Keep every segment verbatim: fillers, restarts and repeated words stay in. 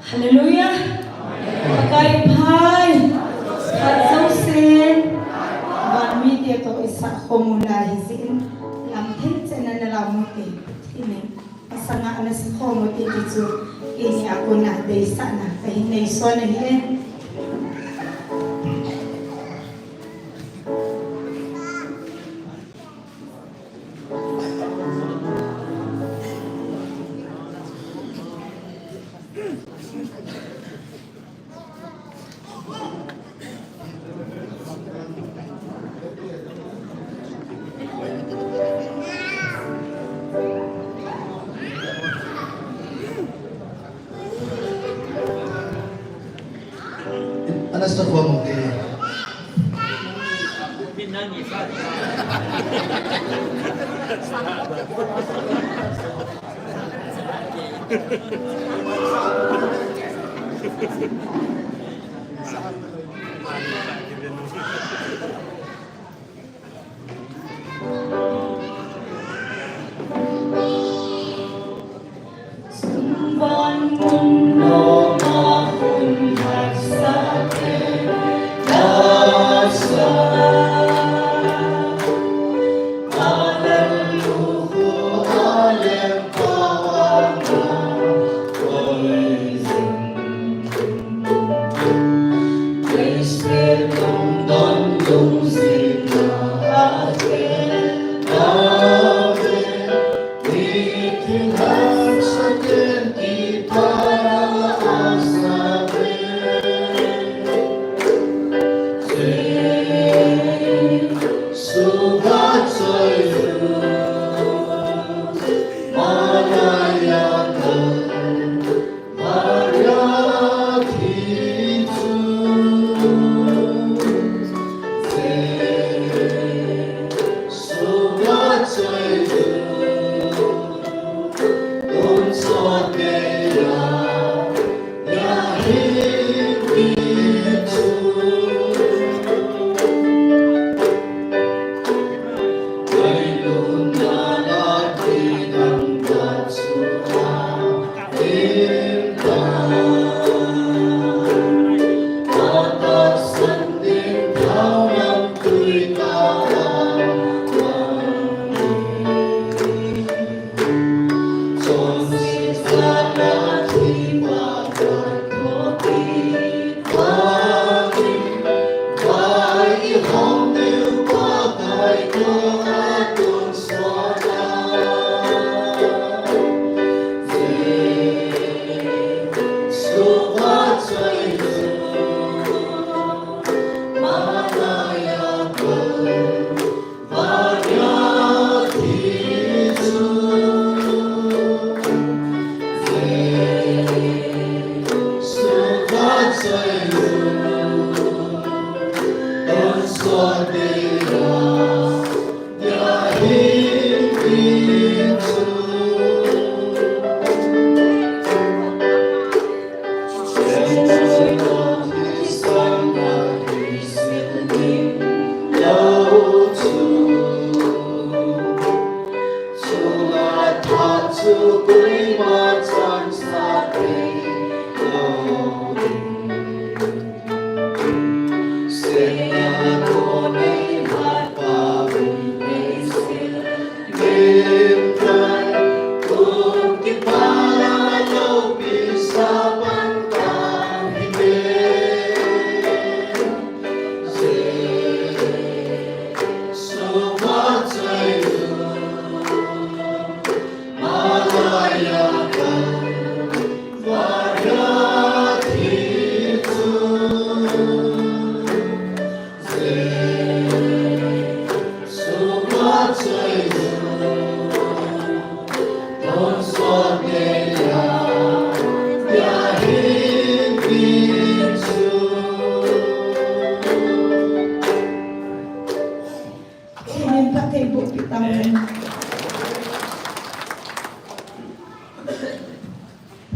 Hallelujah. Pakai phai. Khat jousen van mite toh isah khom u lai hijeh in, lam thei chan a na lam u te. Ine. Masanga ana sa khom u te ti chu, keini a kona deisahna kahin nei son ahi e. Ana sa khom u te.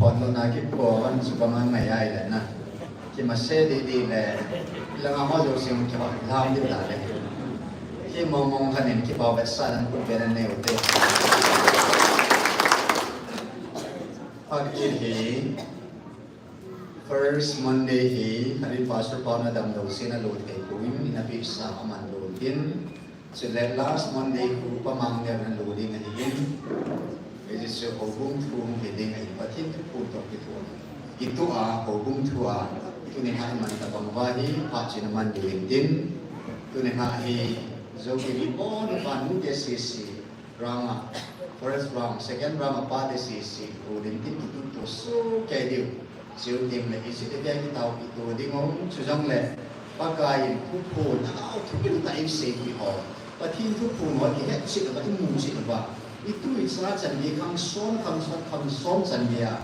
Phondohna kipou a chu bang a ngai ai le na. Kimase didi le. Langa ho jouse hung kihot lam ding ta le. Hi mong mong khan in kipau vetsahna khut beng nei u te. Phat kit hi. First Monday hi, khatvei Pastor Pao'n adamlou seh in alo thei pon, ina pisa aman lou tin. Chule last Monday khu Pamang Neo in alo ding ahin. Hiche chu houbung thu hung hi ding ahin, Pathen thuphon toh kitoh. Kitoh a, houbung thu a, tuni a iman tabang uva hi, phat china man diu hin tin. Tuni a hi, Zomi Reborn upa nute sese, round a, first round, second round a pate sese, pu ding tin kituh to sohkei diu. Chuteng le, hiche le dia kitao kitoh ding u, chujongle, Pakai in thuphon, atao thupi tah in seipeh ho. Pathen thuphon ho, kihet chet uva, imu chet uva. Itu icha chan gei khang son, khang son, khang son chan gei a.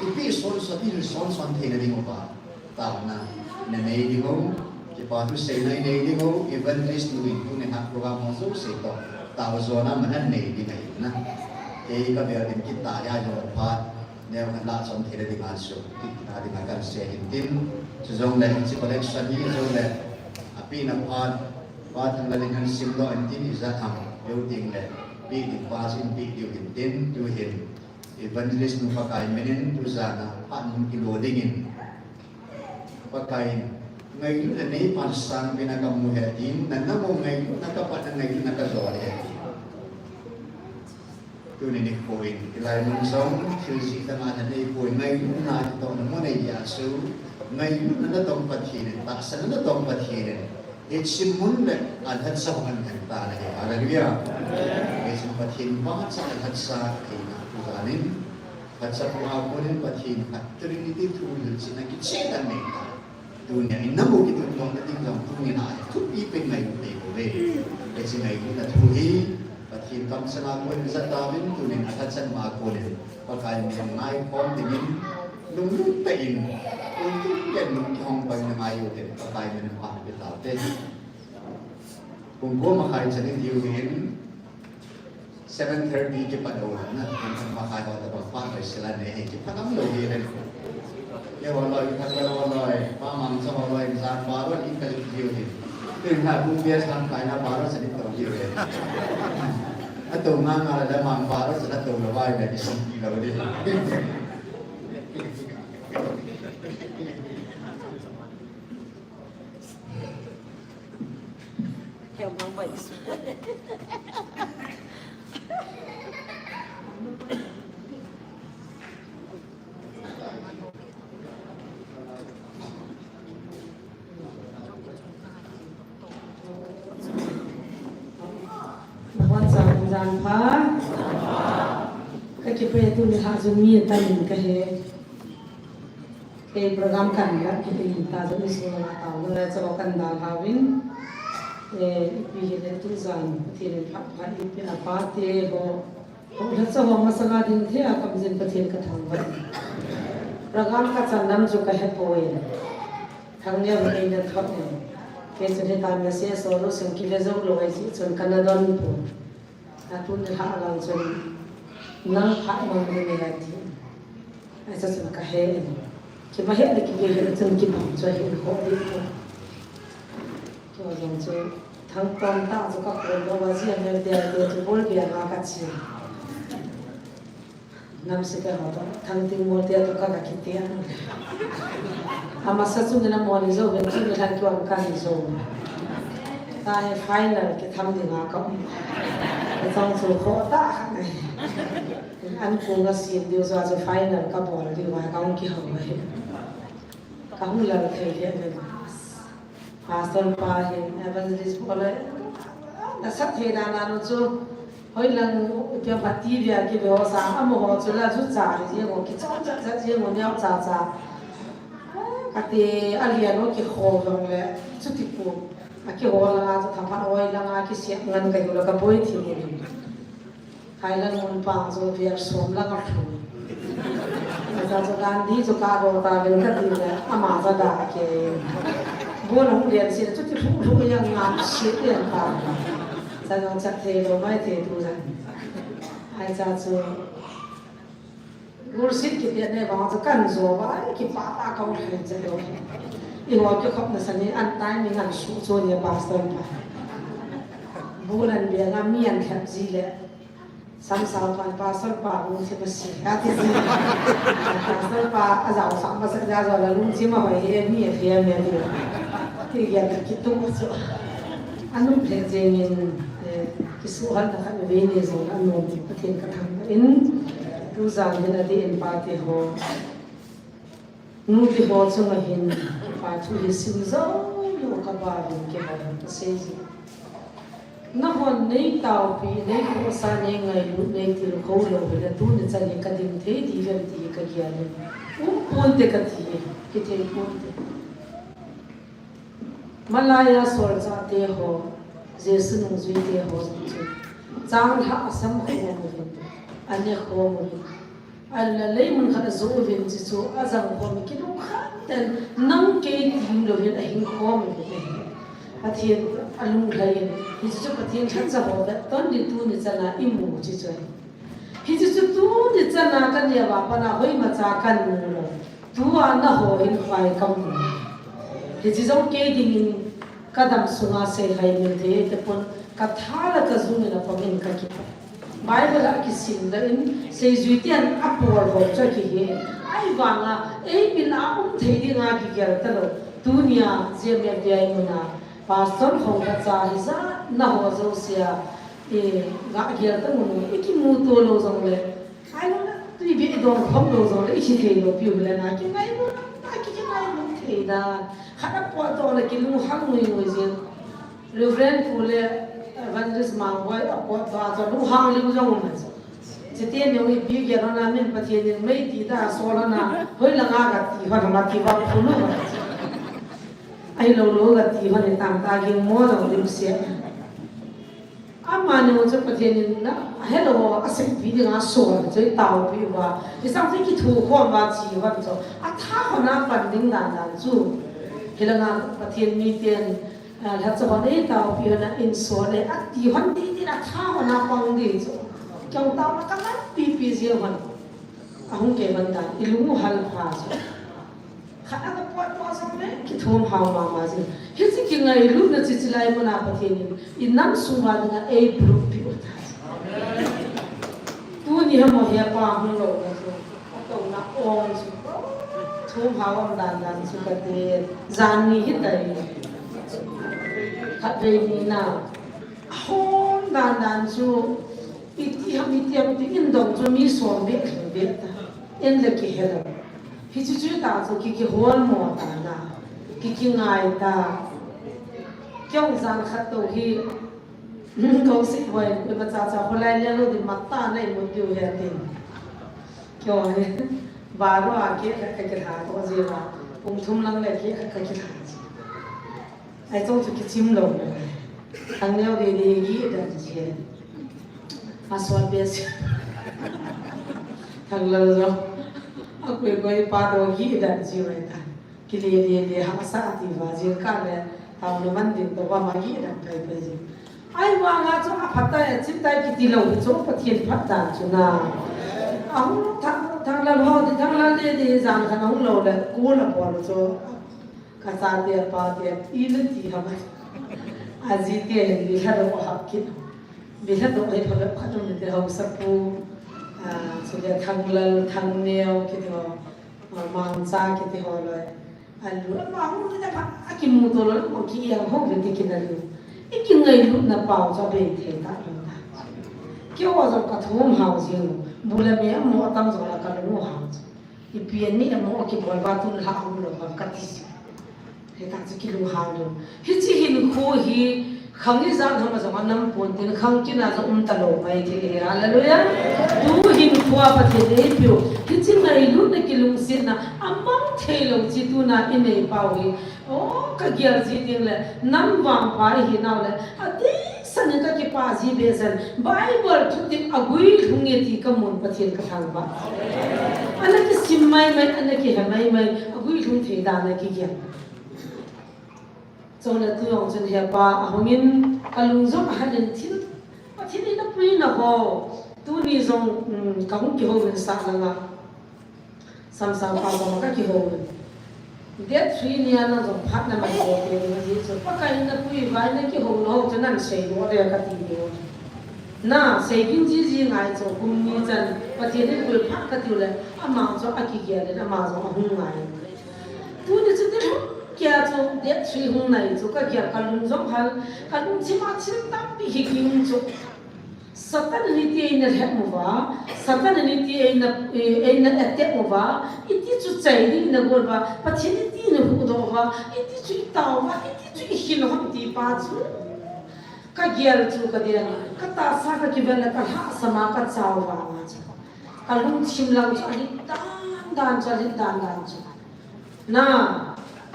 Ipi son son, i son son theina ding uva. Taona, na nei ding u, kipa thu seina i nei ding u, evangelist nu in tuni a program ho jouse toh, tao jona man anei ding ahi na. Kei ka bel ding kit tah a jong phat, neo khat la chom thei ding a chu, kit na ding a kan sei hin tin, chujongle hiche collection hi jongle, api na phat, Pa Thanglal in ahin simdoh in tin ijat ham, veu ding le, pe ding pa chu in pe diu hin tin, tu hin, evangelist nu Pakai min in, tujan a, phat mun kilo ding in, Pakai in, ngailutna neipan sangpen a kamu ahi tin, nana mu ngailutna kapatna ngailutna kajol ahi tin. Tuni nikho in, hilai mun jong, thil jih dang a nanei poi ngailutna kitohna mun nei dia chu, ngailutna natong Pathen in, tahsanna natong Pathen in, hiche mun le alhacha hung anhen tan ahi. Hallelujah. Hichun Pathen vahchoi alhacha theina tujan in, Phatchom'a konin Pathen khat Trinity thu hilchetna kicheh dan nei ta. Tunia in namu kitun tong na ding jong tunia hi thupi pen ngailut nei bouve. Hiche ngailutna thu hi Pathen kamchanga konin jat tauvin tunin aphatchom'a konin Pakai min ngaikhom dingin lunglutah in tunin lungkihong bangin ngai uvin Pakai min pha pe taute. Pung ko makhai chan in diu hin seven thirty kipat lou na, pung ko makhai ho tabang pat lou sila ne, kipat lou hi le. Ye ho loi, kipat lou ho loi, pa mang cha ho loi, jan baron in kal diu hin. Tin ha pung bia san kai na baron sa ni to diu le. Ato nga nga la mang baron sa to lou vai le, kisam ki lou di. Bon jan, jan pha. Ka kipah e, tuni ha jun mi tam in ka he. Kei program kan la kiti ta jong isi ma ta jong le chalo kan dalha uvin. Eh, ipi hile tujan Pathen in phat phat ipi a pate ho. Ho la cha ho masanga ding thei a kamjin Pathen ka thangvah. Program ka chan lam chu ka he poi. Thangneo in eina thot in. Kei chun hitia message so lo sung kile jou lou ahi chun kana don poi. Atun nilhah lang chun, nang phat mang ding ahi ati. Ahi chun ka he in. Kipa he le kipa he chun kibang chu ahin ho ding chu. Tua jong chu, thang tom tah chu ka kon lou a, ji a mel dia dia chu bol bia nga ka chi. Nam si ka ho to, thang ting mo tia to ka ka kiti a. Amasa chu ni na mo ni jo, ben chu ni thang kiwang ka ni jo. Ta he final ki tham ding a ka um. Ka chang chu kho ta kha ngai. An kung a sim diu jo chu final ka bol diu a ka um ki ho ngai. Ka hung lal thei le le. Pastor pa hin evangelist pa le, nasat thei dan a nu chu, hoilang ipi a pha T V a kibe ho sa, amaho chu la ju cha hi jeng u, kichom cha cha jeng u, neo cha cha. Kati a lian u kihou jong le, chuti pu. A kihou lang a chu thapha hoilang a kisiat ngan ka hiu le ka boi thim u. Khailan mun pang chu vial som lang a thu. Acha chu Gandhi chu ka do ta vel ka ti le ama cha da ke. Bon hung lian si chu ti thu thu yang ngam si lian ta. Cha jong cha thei lou mai thei tu jan. Ai cha chu. Gursit kiti ne ba chu kan jo ba ki pa pa ka hung thei cha do. I ho ki khop na sa ni an tai mi ngan su chu ni pastor pa. Bulan bia nga mi an khat ji le. Samsau pan pastor pa lungthim asi, ati ji. Pastor pa ajao sam masa ja jo la lungthim ahoi e, mi athem e ti. Ti gel kitung chu. Anung phe jengin, eh, kisuhal na khat ve ni jong anom ti Pathen kathangvah in. Tujan hin adeh in pate ho. Nute ho chunga hin, pa thu hi sim jou lou kaba hin kihou kasei ji. Nahon nei taopi, nei khohsa, nei ngailut, nei tilkhou lou hile tuni chan hi kading thei diu vem ti hi kagel in. Um ponte kati, kithei ponte. Malaiya solchahte ho, Jesu nungjuite ho jong chu, changlhah asam khom uvin, ane khom uvin. Ahinla leimun khat ajoh uvin, chuchu ajang khom in kilungkhat ten nang kei ti lou hin ahing khom uvin ahi. Pathen alunglhai in, hichu chu Pathen lhacha ho vetton ding tuni chana imu chu chu ahi. Hichu chu tuni chana kaneo a pat a hoimacha kamu lou. Tua naho hin pai kamu. Hiche jong kei dingin kadam sunga seilhai mil thei tapon katha le kajung in apang in kakipah. Bible a kisim le in seijui ten apol ho chu akihe. Ahivanga eimil a um thei dinga kigel talou. Tunia J M F D I muna pastor hou lhacha hijat naho jousea, eh, gagel tamun, ikimuto lou jongle. Ailou na, tui beh idon khom lou jongle, ithi thei lou piu le na, kingailu na, na ki, kingailu thei na. Khat apotdoh le kilunghang ngui ngui jin. Reverend pu le Evangelist Mangboi apotdoh a chu lunghang lim jong um chu. Chuteng jong ipi gel na min Pathen in mei ti ta sol na, hoilanga gati hon ma ti va phulu. Ahilou lou gati hon ni tam ta ging mo jong lim se. Amani chu Pathen in na, helou, asempi dinga sol chu taopi uva. Hichang chu kithukhom uva chi uva chu. Atha hon a pan ding dan dan chu. Hilanga Pathen miten, ah, lhacha hon e taopi hon a insol e ati hon ding ding atha hon a pang ding chu. Keu tao na kaman pipi jeng hon. Ahung kei man dan, ilung u hal pha chu. Khat a kapotdoh jongle, kithum hao mama jing. Hiche kingailutna chu chilai muna Pathen in, inam sunga dinga eibulpi u ta. Tuni hamo hepa hung lou na chu. Atouna ong chu. Thum hao um dan dan chu kati. Jan ni hitai. Khatvei ni na. Ahom dan dan chu. Iti ham, iti ham, iti in dong chu mi som beh, lhing beh ta. En le kihe lou. Hichu chu ta chu ki, kihol mo ta na. Ki, kingai ta. Keu jan khat tou hi. Kou sei hoi, koima cha cha kholai le lou ding mat ta na imut diu he tin. Keu hi. Baro a cake khat kakilha to jeh a. Pung thum lang le cake khat kakilha. Ai chong chu kichim lou. Thangneo dede gi dan ji. Asol beh si. Thanglal jo. Akoi koi pa to gi dan ji mai ta. Kile le le hahsa ti va jing ka le. Tao na man ding to va ma gi dan pai pai ji. Ahivanga chu aphat tai, achim tai kiti lou chu Pathen phat dan chu na. Ahung thang, Thanglal ho ti, Thanglal dede jan khat ahung lou le, kul abol chu. Kachate apate, ina ti ham. Ajite hin bilha doh hap kit. Bilha doh hi phabep khat um ti haosapu. Ah, chule Thanglal, Thangneo kiti ho. Ah, Mangcha kiti ho loi. Alu, ama hung le pha, akimuto lou, mo ki yang ho ve ti kin alu. Ikingailutna pao chu abei thei ta lou na. Keu jong kathum hao jing. Bu le me amo atam jong la kalung hao jing. Ipi ani amo kibol uva tun lha um lou ham kati si. Hita chu kilunghang lou. Hiche hinkho hi khang ijat ham a jong anam pon tin khang kina jong um talou mai thei hi. Hallelujah. Tu hinkho a Pathen in eipeu. Hiche ngailutna kilungsetna amang thei lou chu tuna inei pau hi. O, kagel ji ding le, nam vangpha ihi nau le, adeh san in kakipah ji behseh in, Bible thutin aguilhung e ti kamun Pathen kathangvah. Ana kisim maimai, ana kihe maimai, aguilhung thei dan ana kigel. Chule tu jong chun hepa ahung in kalung jong ahal in thil, Pathen in apuina ho, tuni jong, um, kahung kihou in sah langa. Samsau pa koma kakihou in. Date three nia nang jong phat naman kit ding ahi chu. Pakai in apui vai nakihou lou chu nasei lou le kati diu. Na, seigin jiji ngai chu kum ni chan, Pathen in pui pha ka tiu le, ama chu akigel in, ama chu ahung ngai. Tuni chu ti lhung kia chu date three hung nai chu ka gel ka lung jong hal, ka lungthim a thil tampi hi ging chu. Satan in iti eina lhep uva, Satan in iti eina, eh, eina attack uva, iti chu chai ding na gol uva, Pathen iti na huhdoh uva, iti chu i tao uva, iti chu i hil ham ti pa chu. Ka gel chu ka den, ka tahsa ka kivel le ka lhahsam a ka chau vang a chu. Ka lungthim lang chu a lit dan dan chu, a lit dan dan chu. Na,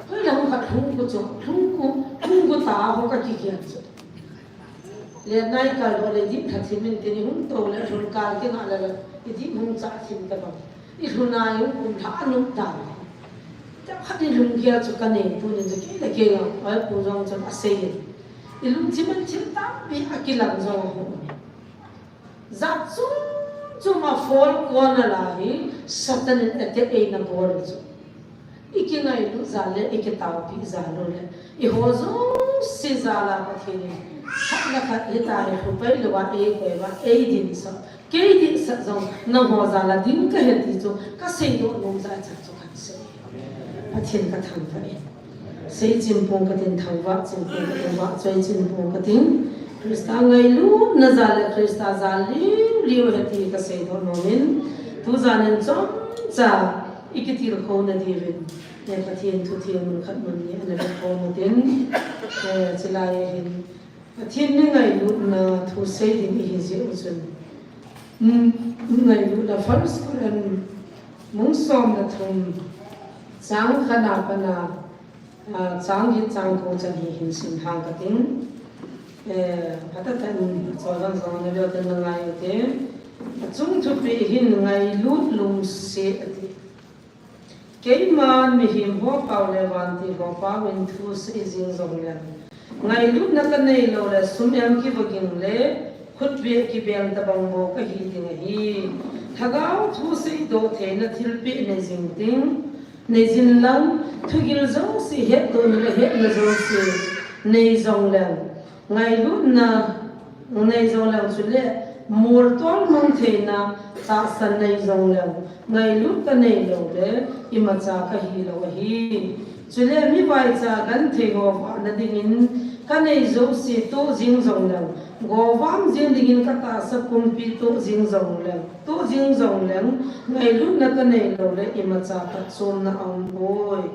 hoilang khat lhung gu chu, lhung gu, lhung gu ta ho ka kigel chu. Le nai kal do le dip lha thim in tin i hung to le lhun kal kingah le le, i dip hung chah thim ta bang. I lhun a i hung kum lha a num dan. Tep khat in lunggel chu ka nei, tunin chu kei le kei a, a pu jong chun a sei in. I lungthim in thil tampi a kilang jong a hung. Jat chom chom a fall kona la hi Satan in attack eina bol chu. I kingailut jal le, i kitaopi jal u le, i ho jouse jal a Pathen in khat le khat hitia hi hu pai lou a, ei koi uva, ei dinsah. Kei dinsah jong nangho jal a ding ka hi ti chu ka seidoh nom jeh a chu kan sei. Pathen ka thangvah e. Sei chin pong ka tin, thangvah chin pong ka tin, vahchoi chin pong ka tin. Christa ngailutna jal le Christa jal liu liu ahi ti ka seidoh nom in, tu jan in chomcha i kitilkhouna diuvin, eh, Pathen thu theng mun khat mun ni ana vekhom u tin, eh, chulai a hin Pathen ni ngailutna thu sei ding ihi jeh u chun. Hmm, ngailutna First Corinth bung som le thum chang khat na pat a, ah, chang get chang ko chan hi hin sim hang ka ting. Eh, phatah tah in chol jong jong na veu te na ngai u te. Achung thupi hin ngailut lungset ati. Keiman mihem ho pao le vantil ho pao in thu sei jing jong le, ngailutna ka nei lou le, sum em kiva ging le, khutbeh kibeng tabang bou ka hi ding ahi. Lhagao thu seidoh theina thilpeh nei jing ding, nei jin lang, thugil jouse hetdohna le hetna jouse nei jong le, ngailutna nei jong leng, chule moltol mang theina tahsan nei jong leng, ngailut ka nei lou le, imacha ka hi lou ahi. Chule mi vaicha genthei ho vahna dingin ka nei jouse toh jing jong leng, govam jing dingin ka tahsa kumpi toh jing jong leng, toh jing jong leng, ngailutna ka nei lou le, imacha phatchomna aum poi.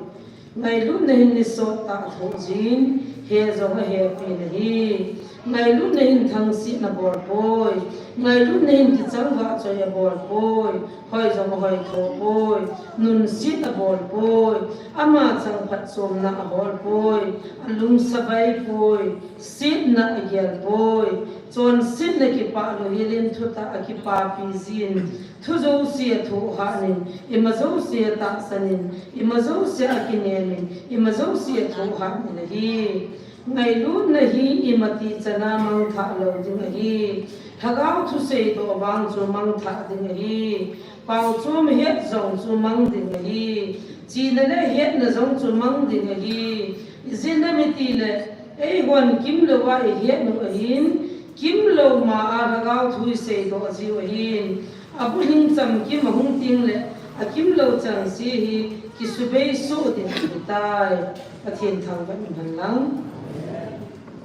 Ngailutna hin ni sot tah thoh jin, he jong ahepi na hi. Ngailutna hin thangsetna bol poi. Ngailutna hin kichang vahchoi abol poi. Hoi jong ahoi thoh poi. Nunset abol poi. Ama chang phatchomna ahol poi. Alung savai poi. Setna agel poi. Chonsetna kipah lou hel in thutah akipapi jin. Thu jouse athoh hah in, ima jouse atahsan in, ima jouse akinem in, ima jouse athoh hah in ahi. Ngailutna hi ima tichan a mangthah lou ding ahi. Lhagao thu seidoh vang chu mangthah ding ahi. Paochom het jong chu mang ding ahi. China le hetna jong chu mang ding ahi. Ijeh inem itile, eihon kimlou a ihet u ahin, kimlou ma a lhagao thu iseidoh jiu ahin, abulhing chamkim ahung teng le, akimlou chengse hi kisubei soh ding ahitai. Pathen thangvah in umhen lang.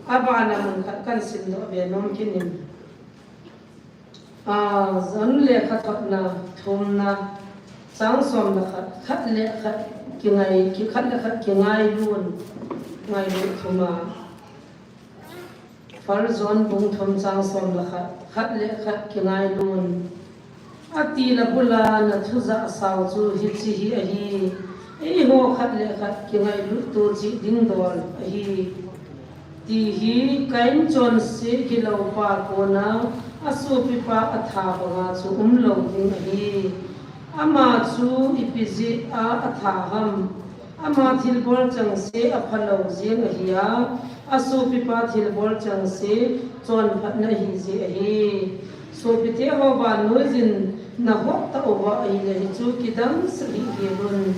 Abana mun khat kahin simdoh be nom kit in. Ah, John lekhathotna thumna, chang som le khat, khat le khat kingai, ki-, khat le khat kingailut, ngailut thum a. First John bung thum chang som le khat, khat le khat kingailut. Atil abul a na thu jahsau chu hiche hi ahi, eiho khat le khat kingailut to cheh ding dol ahi. Ti hi Kain chonse gilou pa kona asopipa atha banga chu umlou ding ahi. Ama chu ipi jeh a atha ham? Ama thilbol chengse aphalou jeng ahi a, asopipa thilbol chengse chonphatna ahi jeh ahi. Sopite ho, vannoiyin nahot tauva ahile hichu kidang sah hih hih un.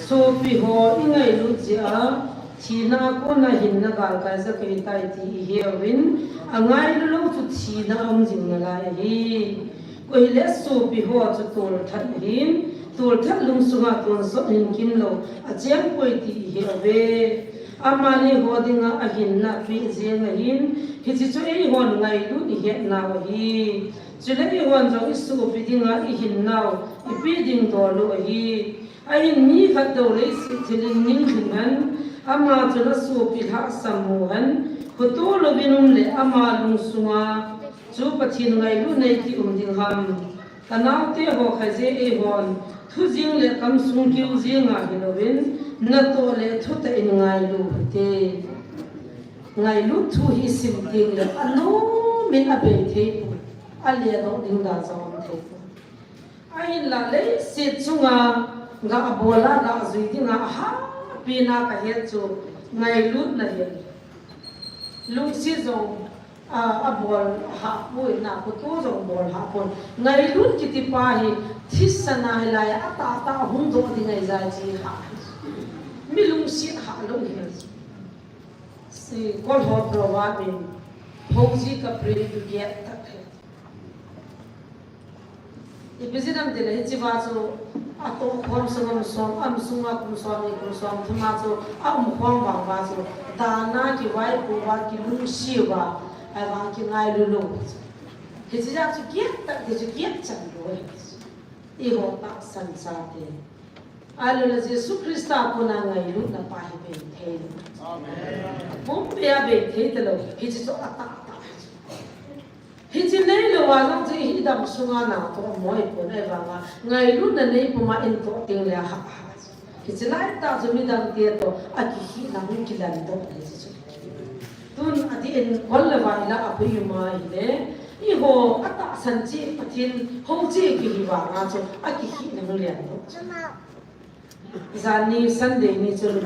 Sopi ho ingailut jeh a Thina a kona hinna galkai ja kahitai ti iheuvin, angailu lou chu thina a um jing nalai ahi. Koi hile sopi ho chu tolthat ahin, tolthat lungsunga tonsot hin kimlou acheng poi ti iheuve. Amani ho dinga ahinna apeh jeng ahin, hiche chu eihon ngailut ihet nau ahi. Chule eihon jong isopi dinga ihinnau ipeh ding dol u ahi. Ahin mi khat dou leiset thil in ning lhing hen, ama chun asopi lhahsam u hen, khoto louvin um le ama lungsunga chu Pathen ngailut nei ti um ding ham. Kanaote ho khat je eihon thu jing le kamsung kiu jing a hilouvin, natoh le thutah in ngailu hite. Ngailut thu hi isim teng le anomin abei thei poi, aledoh ding dan jong um thei poi. Ahinla leiset chunga gabol a gajui dinga ahahpina kahet chu ngailutna ahi. Lungset jong, a, abol hahpoi, na khoto jong bol hahpon. Ngailut kiti pa hi thisan a hilai a atahtah a hung doh ding ahi jeh chun hah. Mi lungset hah lou hi. Si, Kol ho proverb in, "Phouji ka pray to get that." Ipi jeh ham itile hiche va chu atoh khom sung um som, um sunga kum som ni kum som thum a chu aum khom vang va chu dana kivaipo va kilungset va, ahivang kingailu lou. Hiche jeh chu get tah, hiche chu get chan lou. Eiho tahsan chate. Ahilouleh Jesu Christa kona ngailutna pa hi bei thei lou. Amen. Pumpi a bei thei talou. Hiche chu atahtah. Hiche neilou a jong chu idam sunga natoh moi pon ahivanga ngailutna nei puma itoh teng le ahah. Hiche laitah chu midang te toh akikhehna hung kilan doh ahi chu. Tun adih in kol le vai la apui ma hile, eiho atahsan cheh Pathen hou cheh kihi vanga chu akikhehna hung lian doh. Janhi Sunday ni chun,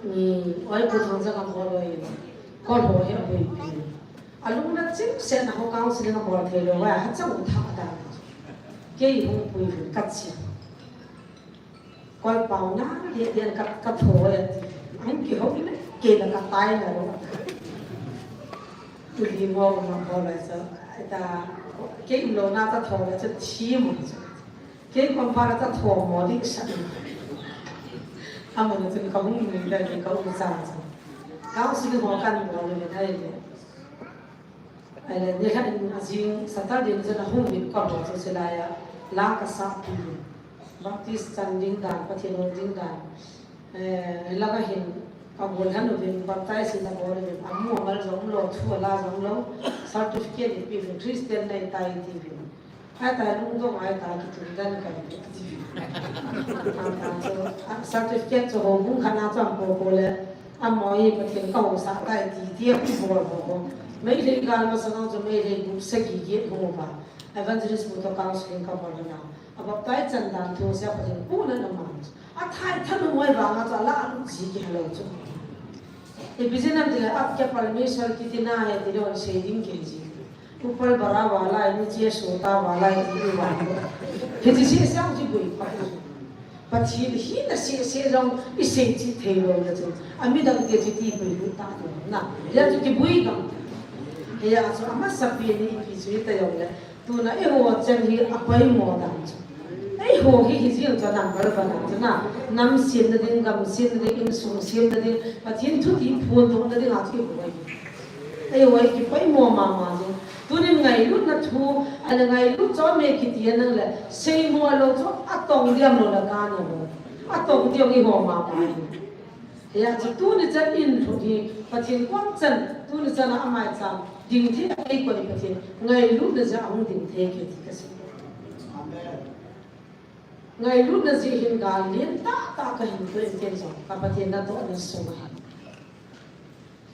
ni, oi, Pu Thangja kam bol oi. Kol ho hi abuipi. Alungna chimset a ho counseling abol thei lou va, hachang thah dan. Kei hung pui kachi. Kol pao na, dia, dia ka, ka tho e. Hung kihou le, kei la katai na lou. Tuli mo ma bol oi chu. Ita, kei umlouna katho le chu thi mo chu. Kei kom pha la katho mo ding sa. Amuna chun kahung nui da ni ka um chang chu. Counseling ho kan bol le nai le. Ahile, nikhat in ajing Saturday ni chun ahung vin kol ho chu silai a, la kasah pi. Baptist chan ding dan, Pathen hou ding dan. Eh, langa hin kabol hon uvin, baptize in abol uvin, amu amal jong lou, thu ala jong lou, certificate in pe uvin, Christian nahitai ati uvin. Ahitai lungdong ahitai kitun dan kahi ati uvin. Ahitai chu, a, certificate chu houbung khat na chu apo po le, amaho hi Pathen kahousah tai ti, ti akibol ho ho. Meitei gal masang chu Meitei group sagi get hung uva. Evangelist pu toh counseling kabol na. Abaptize chan dan thu sia Pathen pu na na man. Athai thanop mo ahivanga chu ala alut ji kihe lou chu. Ipi jeh ham itile apke Parmeshwar kiti na he ti lou sei ding kihe ji. Upal bara wala, niche sota wala, ti wala. Hiche sese chu boi pa. Pathen hina sese jong isei cheh thei lou na chu. Amidang te chu ti boi lut ta lou na. Hia chu kiboi gam. Hia chu amasapen in ipi chu hita jongle. Tuna eiho chan hi apoimo dan chu. Eiho hi hijeng chu number one a chu na. Nam semna ding, gam semna ding, insung semna ding, Pathen thuti phondohna ding a chu eiho hi. Eiho hi kipoimo mama jing. Tunin ngailutna thu, ahile ngailut chom e kiti a nang le, seimo lou chu atong diam lou le kana lou. Atong diam eiho mama hi. Hia chu tuni chan in lhut hi, Pathen kom chan, tuni chan a amaicham ding thei a eikoi Pathen, ngailutna jeh a hung ding thei kei ti kasei. Amen. Ngailutna jeh hin gal lien tahtah kahin toh in ken jong, ka Pathen natohna sung ahi.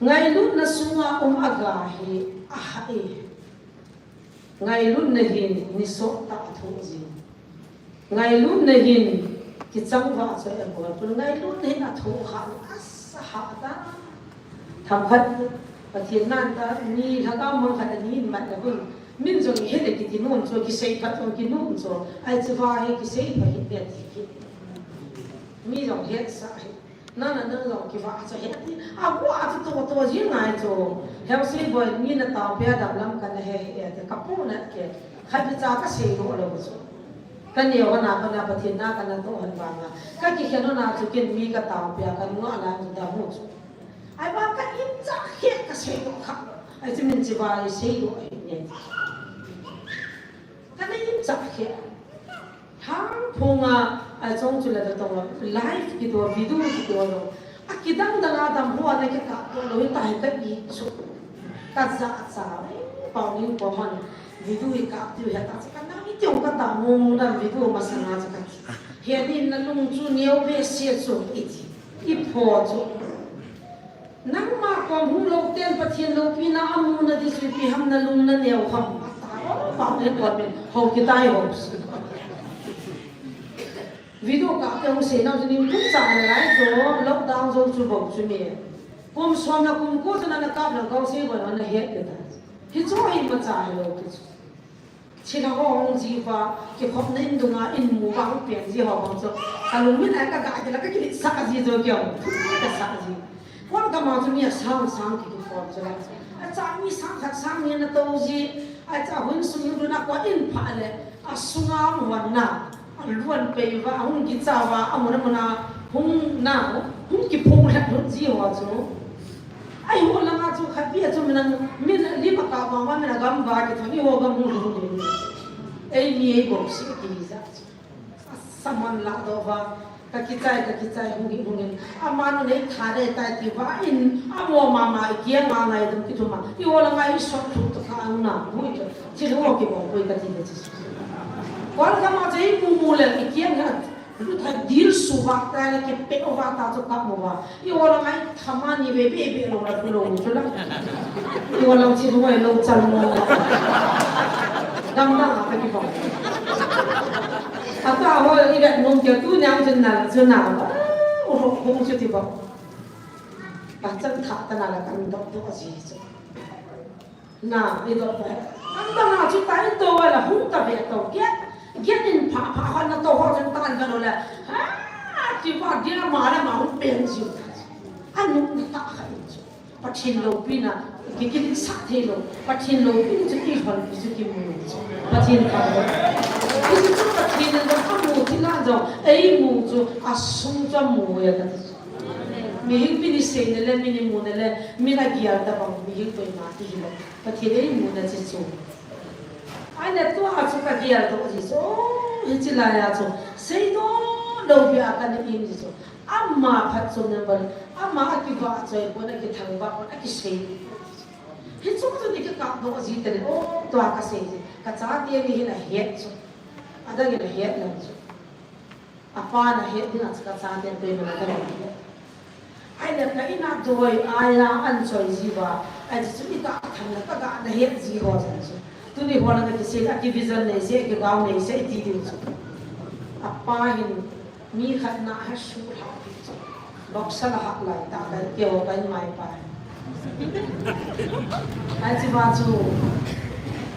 Ngailutna sunga um aga hi ahah e. Ngailutna hin nisottah athoh jin. Ngailutna hin kichangvah chu abol pon. Ngailutna hin athoh hah, asa hah ta. Themkhat Pathen nan ta, ni lhagao mang khat a ni in mat na kun. Min jong ihe le kiti nom chu, kisei phat jong kinom chu. Ahi chu va hi kisei phat hi ti ti. Mi jong hetsah hi. Nana nang jong kivah chu he ti. Agu a chu to to ji ngai chu. Heu sei boi mi na tao pia dam lam kana he he ti. Ka pu na ke. Khat ni cha ka sei lo lo chu. Ka neo na ka na Pathen na ka na to han ba nga. Ka kikhen na chu kin mi ka tao pia ka nunga la chu da mu chu. Ai ba ka im cha he ka sei to kha. Ai chu min chi ba ai sei lo ai ne. Ka na im cha he. Hang phunga, a chong chu la ta tong live kito, video kito lo. A kidang dang a dam hua na ke ka to lo, ta he ka i chu. Ka za cha, eh, pau ni ko man. Video i ka ti he ta, ka na i tiong ka ta mo mo dam video ma sa na cha ka. He ni na lung chu neo be sia chu i ti. I pho chu. Nangma kom hung lou ten Pathen loupina amu na di chu ipi ham na lung na neo ham. Ata, oh, pa ne ko men, ho kitai ho. Video ka te hung sei na chu ning kum cha na lai chu lockdown jou chu bou chu mi. Kum som na kum ko chu na na kap na kau sei bou na het ke ta. Hi chu hi ma cha lo ke chu. Thilha ho hung ji uva, kikhopna in dunga in mu uva hung peng ji ho bang chu. Ka lungmin a ka ga kila ka kilit sah ji jo kiong. Ka sah ji. Kol gam a chu mi asang sang ki kikhop chu la. Acha mi sang khat sang ni na to ji. Acha hun sung duna ko in pha le. Asunga hung wan na. Aluan pei uva, hung kicha uva, amun amun a, hung na, hung kiphung lhep lut ji ho chu. Ai ho langa chu khat pi a chu min a, min a lim a ka vang va, min a gam va kithon, i ho gam hung hung hung. Ei mi ei bou si ki ja chu. Asaman la do va, ka kichai, ka kichai, hung hi hung in. Ama nu nei tha dei tai ti va in, amo mama i kiang a ngai dum kithum a. I ho langa i sot thu to kha ang na, bu i to. Thil ho kibol poi kati le chu. Kol gam a chu i mu mu le i kiang ha. Lu tha dil su va ta le kipe o va ta chu ka mu va. I ho langa i thama ni ve be be lo la ku lo chu la. I ho lang thil ho lo chal mo. Dam dam a ka kibol. Ata ho i ve nung ke tu nyang chun na chu na. U ho hung chu ti ba. Ka chan tha ta na la kan dok dok a ji chu. Na, i dot pai. An ta na chu ta in to wa la hung ta ve to ke. Get in pha pha hon na to ho chen ta an ka lo la. Ha, ti pa dia ma la ma hung pen ji. An nu na ta kha in chu. Pathen loupina, ki ki sa thei lo. Pathen loupina chu ki hon ki chu ki mu chu. Pathen ka lo. Ki chu Pathen na ka mu ti na jo. Ei mu chu a sung cha mu ya ka. Mi hing pi ni sei ne le, mi ni mu ne le, mi na gial ta bang, mi hing koi ma ti hi lo. Pathen ei mu na chi chu. Ai na tua chu ka gial to ji chu. Hi chi la ya chu. Sei to lo bia ka ni in ji chu. Ama phat chu ne bal. Ama a ki va choi ko na ki thang ba ko na ki sei. Hi chu chu ni ki ka do ji te le. O tua ka sei ji. Ka cha te ni hi na het chu. A da ki na het na chu. A pa na het ding a chu ka cha te to na ka ni. Ai le ka ina doi ai a an choi ji ba. Ai chu i ka tham na ka ga na het ji ho jan chu. Tuni ho na ka ki sei a ki vision nei se ki gao nei se ti ding chu. A pa hin mi khat na ha su ha ti chu. Boxer la ha lai ta ka ke ho ka in mai pa. Ai chi ba chu.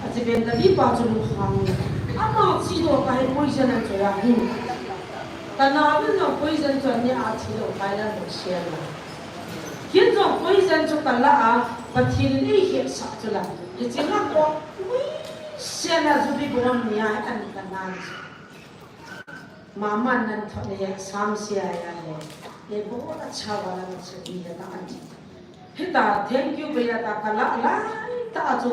A chi ben ka di pa chu lu hang. Ama chi do ka he poison an chu ya hin. Ka na bin no poison chu ni a chi do ka la no share la. Kin jong poison chu ka la a, Pathen in ei hetsah chu la. Hiche la ko, ui, sena ju bi bom ni a, an ka na chu. Mama nan thot le, sam sia ya le. Le bo la cha wa la na chu bi le ta an. Hita, thank you, be ya ta ka la, la, ta chu.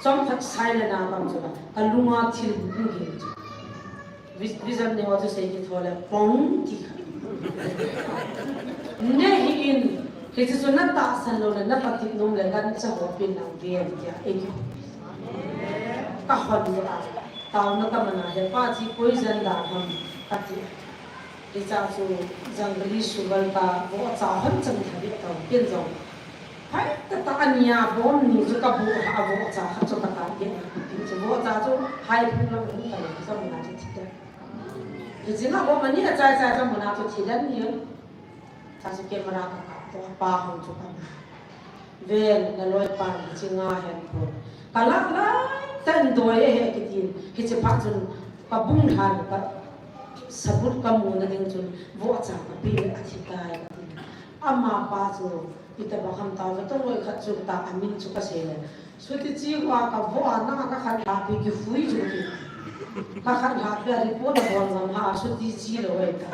Chom khat sai le na bam chu la. Ka lunga thil bu bu hi chu. Vis-, vision nei ho chu sei kitho le pong ti kha. Ne hi in, hiche chu na tahsan lou le, na patep nom le, gancha ho pin nang ve tia, ei ki. Ka hon lou a, taona ka man a, he pa chi poison da ham, ka ti. Hiche chu jungle sugar ka vohcha hon chan tha ve tau, ken jong. Phai tah tah a nia, bom ni chu ka bu ha, a vohcha khat chu ka tan ke. Ti chu vohcha chu hai phung lam hung ka le, ka muna chu thi ta. Hiche na bom ani a chai chai ka muna chu thi dan ni. Ta chu camera ka kap to, pa hung chu ka. Ven, na loi pa ni chi nga hen po. Ka la lai tan doi e he kitin. Hiche phat chun ka bung lhan ka sabut ka muna ding chun vohcha ka pe a thi tai ka ti. Ama pa chu, itobang ham ta, vatong loi khat chu ta, amin chu kasei le. Suti chi wa ka vo a na ka khat la pi ki fui chu ki. Ka khat la pi a report a bol ngam ha, suti chi lo wai ta.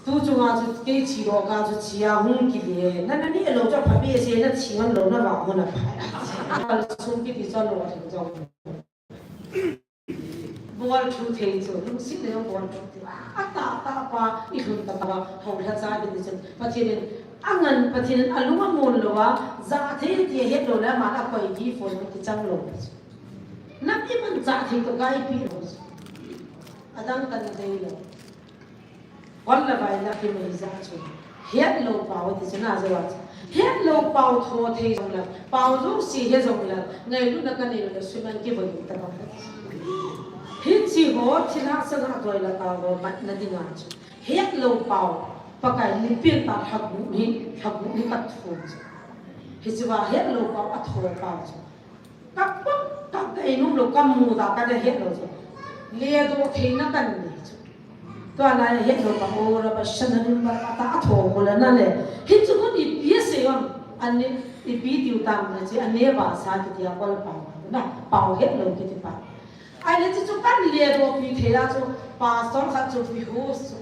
Tu chunga chu kei chi lo ka chu chi a hung ki le. Na na ni lo cha pha pi se na chi ngan lo na va mo na pha. Sum ki ti cha lo wa theng jong. Bol thu thei chu, lungsit le bol thu thei. A ta ta pa, i lhun ta pa, ho lha cha ki ni chun. Pathen in, a ngan Pathen in, a lung a mun lo a, ja thei ti het lo le, ma la koi di phone ki chang lo. Nam i man ja thei to gai pi lo. A dang kan dei lo. Hon la vai la ki mai ja chu. Het lo pau ti chu na ja wa chu. Het lo pau tho thei jong la. Pau jo si he jong la. Ngailutna ka nei lo suman ki voi ta ba. Hichi ho thilha sa na toi la ka ho mat na ding a chu. Het lo pau. Pakai ni pin ta hak bu ni, hak bu ni ka tho chu. Hichi wa het lo pau a tho pau chu. Ka pum, ka, ka inum lo, ka mu ta, ka na het lo chu. Le do theina kan nei chu. Tua na het lo ka o ra ba shan na dun ba ta a tho ko la na le. Hichu ko ipi sei am, ani, ipi tiu tam na chi, ani ba sa ki tia ko la pa. Na, pau het lo ki ti pa. Ai le chu chu kan le do pi thei a chu, pastor khat chu pi hu chu.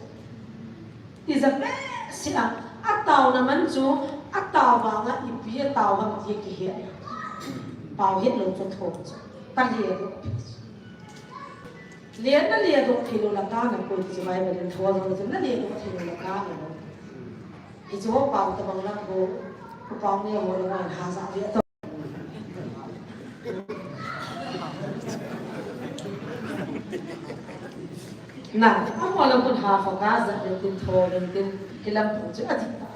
Ti ja behseh a, a taona man chu, a tao vang a ipi a tao ham ti kihe. Pau het lo chu tho chu. Ka le do. Le na le do thei lo la ka na ko ti chu Bible in tho lo chu na le do thei lo la ka na lo. Hichu ho pau tabang la ko, ko pau ne ho lo ngai ha ja ve to. Na, a mo la kun ha fa ka ja le tin tho le tin kilam pu chu a dik ta.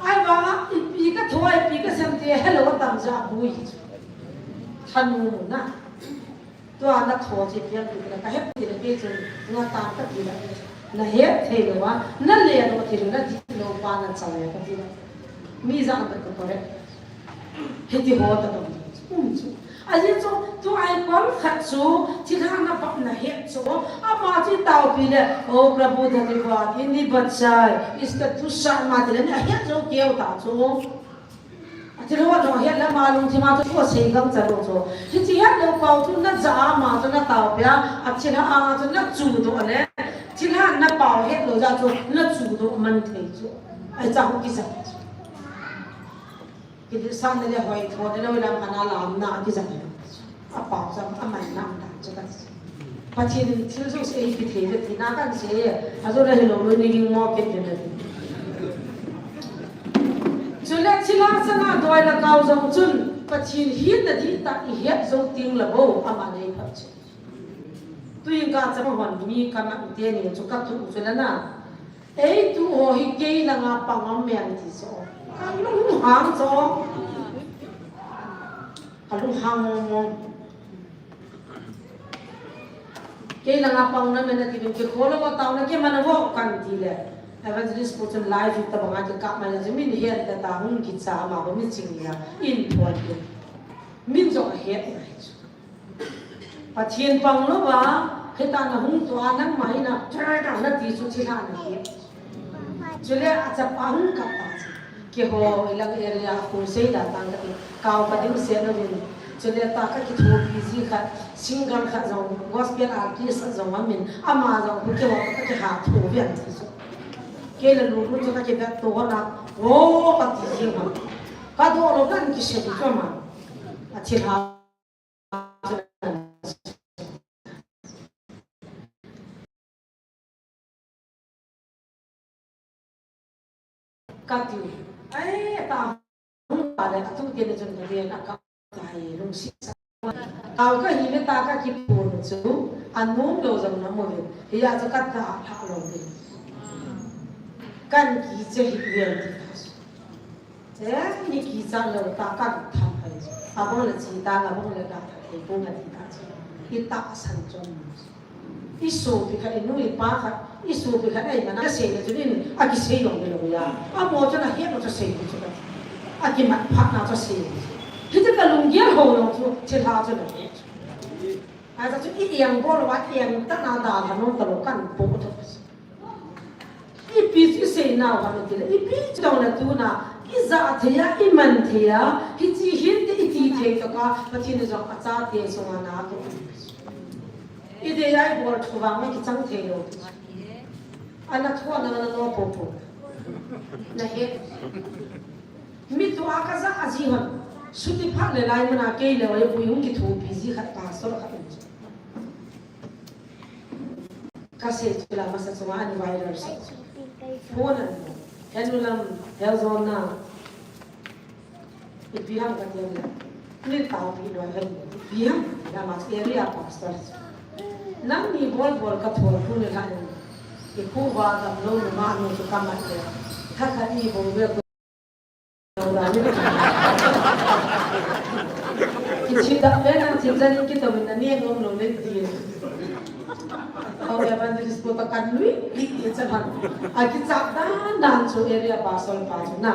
Ai ba, ipi ka tho, ipi ka sem ti hello tam ja bui. Thanu na. Tua na tho chi piang ti na ka hep ti na ke chun nga ta ka ti na. Na hep thei lo wa, na le lo ti na ti lo pa na cha le ka ti na. Mi ja na ka ko re. Hiti ho ta ka um chu. Ahi chu, tu ai kon khat chu, thilha na pa na hep chu. Ama chi tao pi le, O Prabhu dhanyavad, ini bachai, iska tu sa ma ti le na hep chu keu ta chu. Athilha ho het le ma lungthim a chu thua sei gam cha lo chu. Hichi het lo pau chu na ja a ma chu na tao pia, athilha a chu na chu do le. Thilha na pau het lo ja chu na chu do man thei chu. Ai cha hu ki sa. Ki di sa ne le hoi tho ne lo lam ana lam na ki sa. A pau jam a man nam dan chu ka ti. Pathen in thil jouse ei kithei ve tina kan sei, a jo le hi lo lo ni ding mo kit ve na. Chule thilha sana doi la kau jong chun, Pathen hi na di ta i het jo ting la bo, ama nei phat chu. Tuin ka chama hon mi ka na te ni chu ka tu chu la na. Ei tu ho hi kei langa pang am men ti chu. Ka lung hang chu. Ka lung hang mong mong. Kei langa pang na men na ti ding ke kholo ko tao na ke mana vo kan ti le. Evangelist pu chun live ta banga ke ka mai na min het ta ta hung ki cha ma bo mi ching ya. In thon ke. Min jo het na hi chu. Pathen pang lou va, heta na hung tua nangma hi na, tra tra na ti chu thilha na hi. Chule a chapa hung kap ta chu. Keiho ilang area khu sei da tang ka ti. Kau ka ding se na min. Chule ta ka kithopi ji khat, singer khat jong, gospel artist jong a min. Ama jong khu keiho ka kiha tho vian ti chu. Kei la lu lu chu ka kivet to na. Wo ka ti ji ma. Ka do lo kan ki se ji ma. A thilha Ka tiu. Ai, ta hung ta le, a tu te le chun ka den a ka ta hi lungsi sa. Tao ka hi le ta ka ki pun chu, a nung lo jong na mo le. Hi ya chu ka ta tha lo le. Kan ki che hi ven ti ta. Eh, mi kicha lo ta ka tham hai. Abang le chi ta, abang le ka ta thei pung a ti ta chi. I ta san chon. I sopi khat, i nu i pa khat, i sopi khat ai mana ka sei le chu in, a ki sei long lo ya. A mo chu na he mo chu sei chu ka. A ki mat phat na chu sei. Hi chu ka lung gel ho long chu, thilha chu na he. A ta chu i yang bol wa, i yang ta na da la no ta lo kan po chu. I Ipi chu isei nau ham itile, ipi chu dong le tuna, ija thei a, iman thei a, hiche hinte iti thei tokah, Pathen in jong achate sunga na atoh. Idei a ibol thu vang a kichang thei lou. Ana thu ana ana no po po. Na he. Mi tua kaja aji hon. Suti phat le lai mana kei le wai pui hung kithopi ji khat pastor khat. Kasei chu la masa chunga ani viral sa. Phone an. Henu lam, hel zon na. Ipi ham kati le. Ni tao pi loi hen. Ipi ham, la ma area pastor. Nangni bol bol ka thol khu ni la ni. Ikhu va dam lou ni ma ni chu ka mat le. Kha kha ni bol ve. Kichidam le nang chin jan in kitom in na ni ngom lou le ti. Hou evangelist ko ta kan lui, ti ti chan han. A kichap dan dan chu area pastor pa chu na.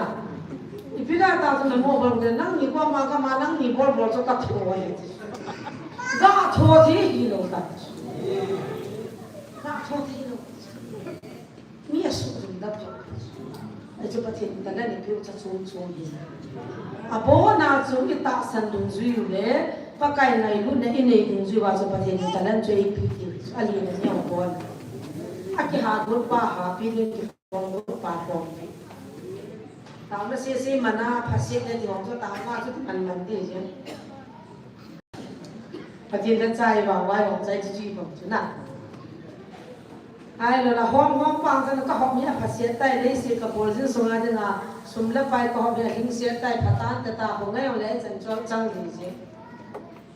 Ipi la ta chu na mo bol le nangni ko ma ka ma nangni bol bol chu ka thu wa he ti. Ga thu ti hi lou ta. Ga thu ti hi lou. Mi asuh jing da pha. Achu Pathen in talent ipiu cha chom chom hi. Abona chu itahsan dungjui u le, Pakai ngailutna inei dungjui uva chu Pathen in talent chu eipe ti. Alina ni abona. Akiha got pa hapi ding, kikhom got pa khompi. Taona sese mana phasetna ti hong chu taona chu man man ti je. Pathen le chai vang vai vang chai chu chi vang chu na. Ahilou la hom hom pang chan ka hom hi aphaset tai, leiset ka bol jing sunga dinga sum le pai ka hom hi alhingset tai, phatan te ta ho ngai le chan chol chang ji je.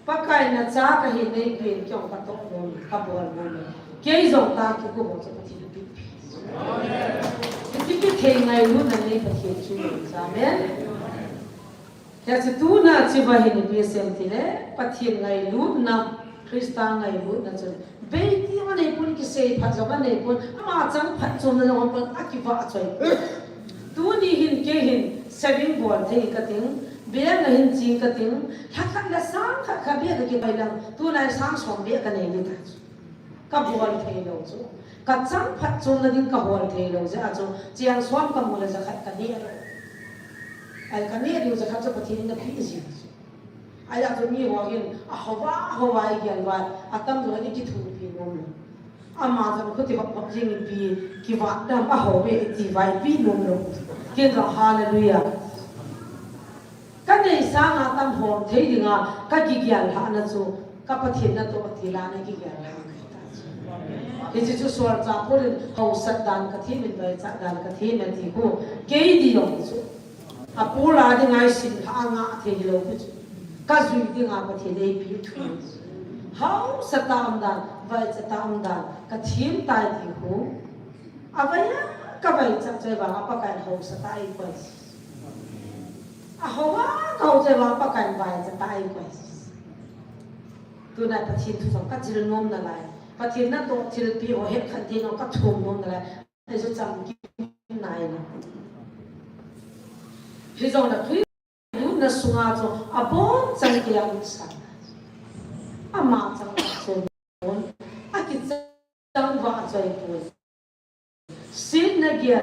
Pakai nacha kahi nei pen kei jong ka toh nom, ka bol nom. Kei jong ta kikou ho chu Pathen pi pi. Kiti kithei ngailutna nei Pathen chu. Amen. Hiche tuna chiva hin ipi asei em tile, Pathen ngailutna, Christa ngailutna chun. Bei ti anei pon, kisei phat jong anei pon, ama chang phatchomna jong apon, akivah choi. Tuni hin kei hin saving bol thei kating, bank a hin ching kating, lha khat le sang khat khat beh kakipai lang, tuna sang som beh kanei ding ta. Ka bol thei lou chu. Ka chang phatchomna ding ka hol thei lou jeh a chu. Chang som ka mu le jakhat ka neh lou. Ai ka neh diu jakhat chu Pathen in ape ji chu. Ahi a chu mi ho hin ahou va, hou va igel uva. Atam jo ni kithopi nom lou. Ama jong khuti hop hop jing ipi kivah dam ahou ve iti vai pi nom lou. Ken jong hallelujah. Ka nei sanga tam hom thei dinga ka kigel lhahna chu ka Pathen natoh ti lana kigel lha kahi ta chu. Hiche chu solchah Paul in hausat dan ka them in vaichat dan ka them e ti khu kei ding jong chu. A Paul a dinga isim lha a ngah thei hilou pi chu. Ka jui dinga Pathen eipe thu. Hausat a um dan, vaichat a um dan ka them tai ti khu. Avai a ka vaichat chu ahivanga Pakai in hausat a eikoi. Ahou a ka hou chu ahivanga Pakai in vaichat a eikoi. Tuna Pathen thu jong ka chil nom nalai. Pathen natoh thilpeh ho het khat ding jong ka thum nom nalai. Ahi chu chamkim nai na. Hijong le Christa ngailutna sunga chu abonchan kei a um sa. Ama chang chu bon. Akichang vah choi pon. Sin na gel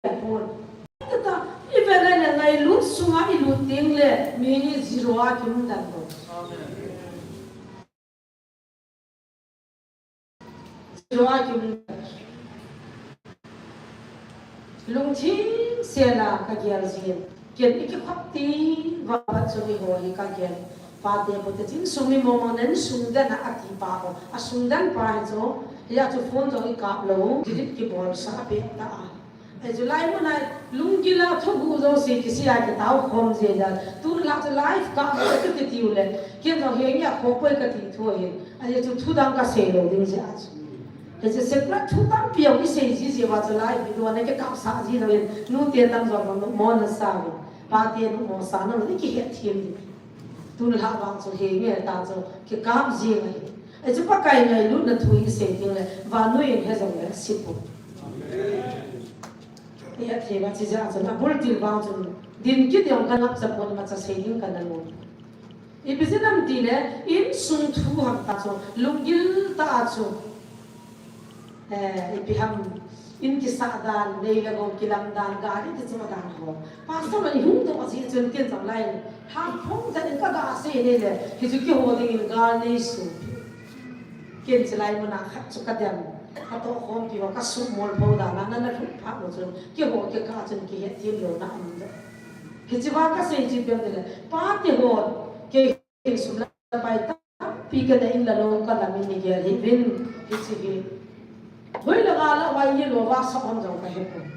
pon. Tata, i vet le ngailut sunga i lut ding le mi hi zero a kimu dan pon. Zero a kimu dan. Lungthim sela ka gel jin. Ken i kikhop ti va va chu mi ho hi ka gel. Pate pute chin sung mi momo nen sung den a ati pa ho. A sung den pa hi chu. Hia chu phone jong i kap lou. Delete kibol sa a pe ta a. Ahi chu lai mun a lunggil a thuguh jouse kisei a kitao khom jeh dan. Tun la chu live kap lou chu kiti u le. Ken jong henge a kho poi kati thu ahi. Ahi chu thu dang ka sei lou ding jeh a chu. Hiche secret thu tampi jong i sei ji jeh uva chu live video a na kikap sah ji lou in, nute tam jong mo na sa uvin, pate numo sa na uvin, i kihet them ding. Tun lha vang chu henge ta chu kikap jing ahi. Hichu Pakai ngailutna thu i sei ding le, vannoi in he jong le, si pon. I het thei uva chu jeh a chu, abul til vang chu, din kit jong ka ngap cha pon, imacha sei ding ka na nom. Ipi jeh ham tile, insung thu ham ta chu, lunggil tah a chu. Eh, ipi ham, In kisah dan, nei le gou kilam dan, gari kichoi dan ho. Pastor in hung doh jeh chun ken jong lai in, ham phong jat in ka ga sei nei le, hichu keiho dingin gal nei suh. Ken chulai muna khat chu ka dem, ka tohkhompi ho ka sumol pho dan a, na na lhut phat u chun, keiho kikah chun kihetthem louna um doh. Hichea ka sei chu ipi ham itile, pate ho, kei Insung le pai tampi kana in le lou ka lam in igel hih uvin, hiche hi. Hoilanga la vai yellow va sah ham jong ka hepon.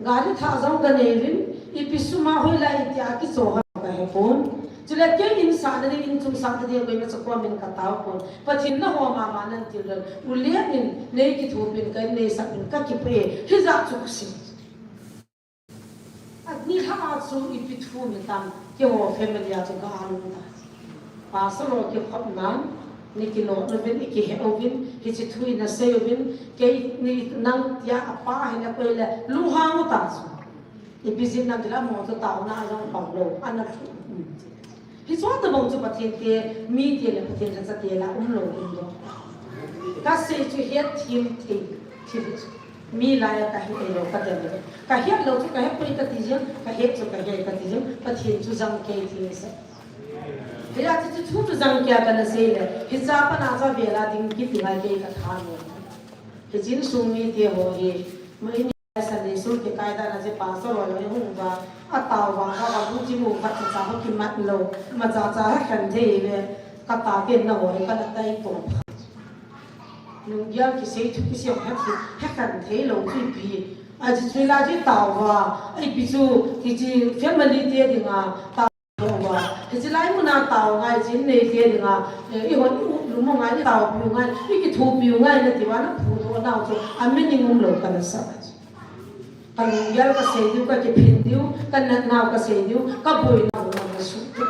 Gari thah jong ka nei uvin, ipi sum a hoilai itia kicho ham ka hepon. Chule kei in sahna ding, in chung sahna ding koima cha komin ka tao pon. Pathen in nahom mama nan til uvin. U Lian in nei kithopin ka in nei sah in ka kipah e. Hijat chu ka sei. Ani lha a chu ipi thu mi tam, keiho family a chu ka anu ta. Pastor ho kikhopnan, nei kilo uvin, nei kihe uvin, hiche thu nei sei uvin, kei ni nang tia apa hi na koi le, lunghang u ta chu. Ipi jeh ham itile mo chu taona jong pang lou, ana thu. Hiche tabang chu Pathen te, mi te le Pathen lhacha te la um lou um doh. Ka sei chu hetthem thei, thil hi chu. Mi lai a ka he lou ka dem. Ka het lou chu ka hepoi ka ti jeng, ka het chu ka he ka ti jeng, Pathen chu jang kei ti ngai sa. Hijeh chun chu thu chu jang kei a kana sei le, hiche a pat a chu avel a ding kiti ngai kei ka tha lou. Hiche insung mi te ho hi, mo in Sunday school kikai dan a chu pastor ho jong hung uva, atao vang a, abu chu mu khat cha cha ho kimat lou, ma cha cha ha khen thei ve, ka ta ken na ho, ka na tai to. Lunggel kisei thu kisei ha thi, ha khen thei lou chu ipi. A chu chu la chu tao va, ipi chu, hiche family te dinga, tao Tao va, hiche lai muna tao ngai chin nei te dinga, eh, eiho i u lum u ngai, i taopiu ngai, i kithopiu ngai nati uva na phudoh nau chu, a meaning um lou kana sa. Ka lunggel ka sei diu, ka kiphin diu, ka natnau ka sei diu, ka boinau na suh diu.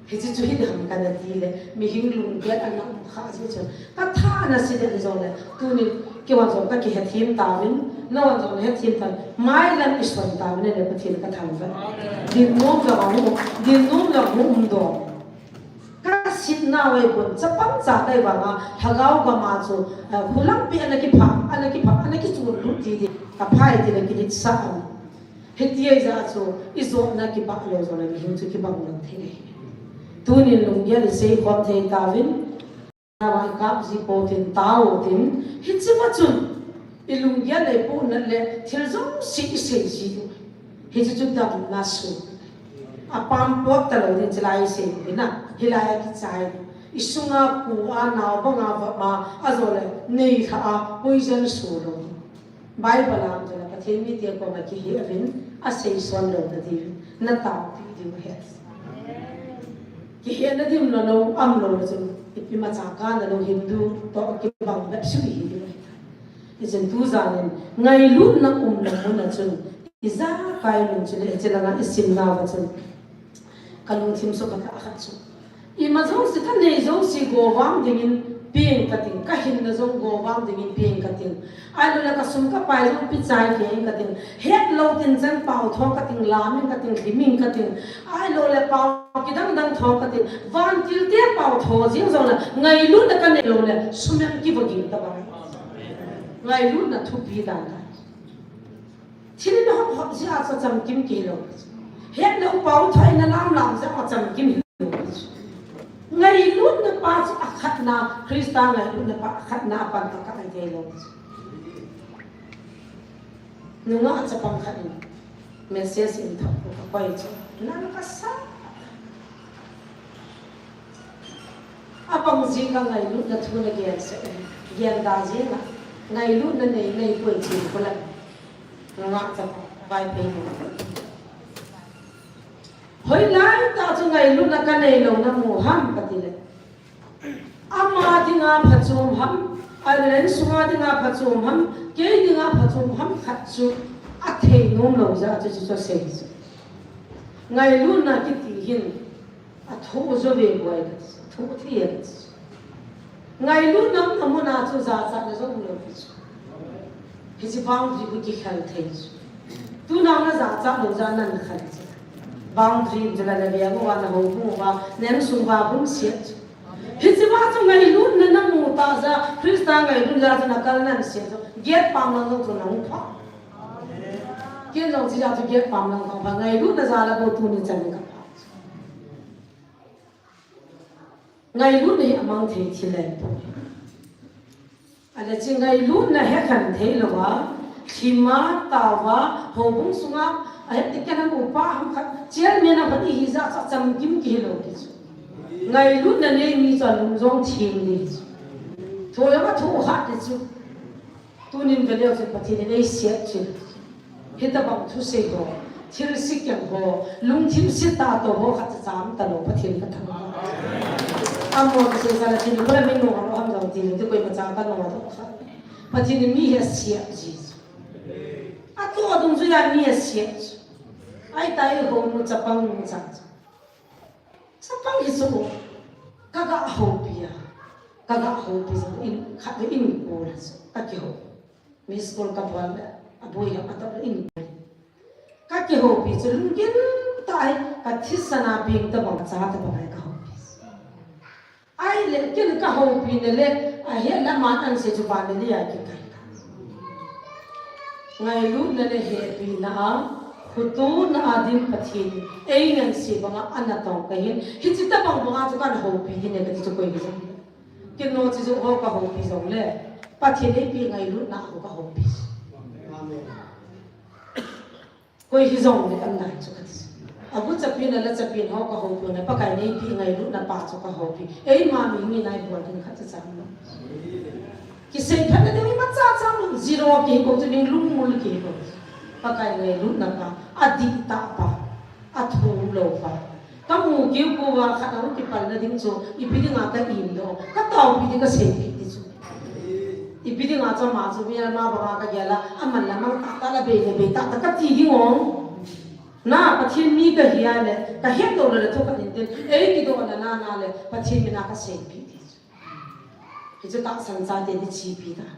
Hiche chu hi dam kana ti le, mihem lunggel ana um kha jeh chun. Ka tha ana sei ding jong le, tuni keiho jong ka kihethem tauvin, nangho jong nahethem tauvin, mailam i son tauvin le Pathen ka thangvah. Dinnom jong aum, dinnom jong aum doh. Ka sitna vei pon, chapang cha kai vanga, lhagao gam a chu, eh, khulang pi ana kipha, ana kipha, ana kichun lut ti di, ka phai ti le kilitsah am. Hiti ahi jeh chu, i jotna kibang lou jong le, mihem chu kibang lou thei. Tunin lunggel i seikhom thei tauvin, Nava i kap ji pou tin, tao tin, hiche ma chun, i lunggel i pohnat le, thil jouse i sei ji u. Hiche chu damna soh. Apam pok talou ding chulai i sei u hi na, hilai a kichai. I sunga pu a, nao banga vop a, ajole, nei lha a, poison soh lou. Bible a um jong le Pathen mite koma kihe uvin, asei son lou na diuvin, na taopi diu ahi. Kihe na dim lou lou, um lou lou chun, ipi ma cha kana lou Hindu toh kibang bep sui hi diu ahi. Hichun tujan in, ngailutna umna mun a chun, ijakai mun chule, hiche langa i simna uva chun. Ka lungthim sukha tah khat chu. Ima jouse ka nei jouse govang dingin peng kating, ka hinna jong govang dingin peng kating. Ahilou le ka sum ka pai jong pichai kei kating. Hetlou tin chan pao tho kating, lam in kating, hlim in kating. Ahilou le pao kidang dang tho kating. Vantil te pao tho jing jong le ngailutna ka nei lou le sum jong kivo ging ta bang. Ngailutna thupi dan. Thil in hop hop jeh a chu chamkim kei lou. Hetlou pao thoi na lam lam jeh a chamkim hilou. Ngailutna pa chu akhatna, Christa ngailutna pa akhatna a pan ka kai thei lou. Nungah chapang khat in message in thot ka koi chu. Nang ka sa. Apang ji ka ngailutna thu na gen se. Gen da ji na. Ngailutna nei nei koi chi ko la. Nungah cha Vaiphei nu. Hoilai tah chu ngailutna ka nei lou na mu ham ka ti le. Ama dinga phachom ham, a le insunga dinga phachom ham, kei dinga phachom ham khat chu athei nom lou jeh a chu chu chu sei chu. Ngailutna kiti hin athoh jo ve boi ka ti, athoh thei a ti. Ngailutna umna mun a chu jachatna jong um lou hi chu. Hiche boundary hi kikhel thei chu. Tuna na jachat lou jeh a na khel chu. Boundary chu la na veng uva, na houbung uva, na insung uva bung siat chu. Hiche va chu ngailutna na mu Aja, Christa ngailutna jal chu nakal nan sia chu, gate pam lang jong chu nahung pha. Ken jong chijeh chu gate pam lang kahung pha, ngailutna jal a bou tuni chan ka pha. Ngailutna hi amang thei thil ahipoi. Ahile chu ngailutna hekhen thei louva, lhima, taova, houbung sunga, ahet ding ken ham upa ham khat, chairman ham khat ihi jeh a chu achamkim kihi lou ti chu. Ngailutna nei mi chu alung jong theng ding chu. Thu jong athu kha ding chu. Tunin veleu chun Pathen in eisep chun. Hitabang thusei ho, thilse keng ho, lungthim se tahtah ho khat cha cham talou Pathen kathangvah. Amaho kisei jal a thil bula min nung alo ham jong ti lou, ti koimacha kanodoh kha. Pathen in mi hi asep ji. Atoh dung juiya mi asep ji. Ahitai hounu chapang nu cha. Chapang hi chu, kaga houpi a, kaga houpi jong in, khatvei in call a chu, kakihou. Miss call kabol le, aboi ham atah le in call. Kakihoupi chu lunggil tah a, kathisan a beng tabang, cha tabang a kahoupi. Ahile, ken kahoupi na le, ahet le aman ansei chu ban le a kikai. Ngailutna le hepina a, khotona a ding Pathen in, eingansei banga ana tong kahin, hiche tabang banga chu kana houpi ding e kati chu koi hijong. Ken noche jong ho kahoupi jongle, Pathen eipeh ngailutna ho kahoupi. Amen. Koi hijongle anai chu kati. Aguchapin alachapin ho kahoupi jongle, Pakai in eipeh ngailutna pa chu kahoupi. Eima mi mi nai bol ding khat cha chang lou. Kiseiphat na ding imacha chang lou, zero kihi bou chu ding lungmul kihi bou. Pakai ngailutna pa, adihtah pa, athum lou pa. Kamu kiu uva khat ahung kipalna ding chu, ipi dinga ka imdoh, kataopi ding kaseipeh ding chu. Ipi dinga chu ama chu mi ama banga kagel a, aman le amang tahtah le abei le abei tahtah kati ding o. Na, Pathen mi kahi a le, kahet lou le le thu kahin tin, ei kidohna na na le, Pathen mina kaseipeh ding chu. Hichu tahsan chate di chepi ta.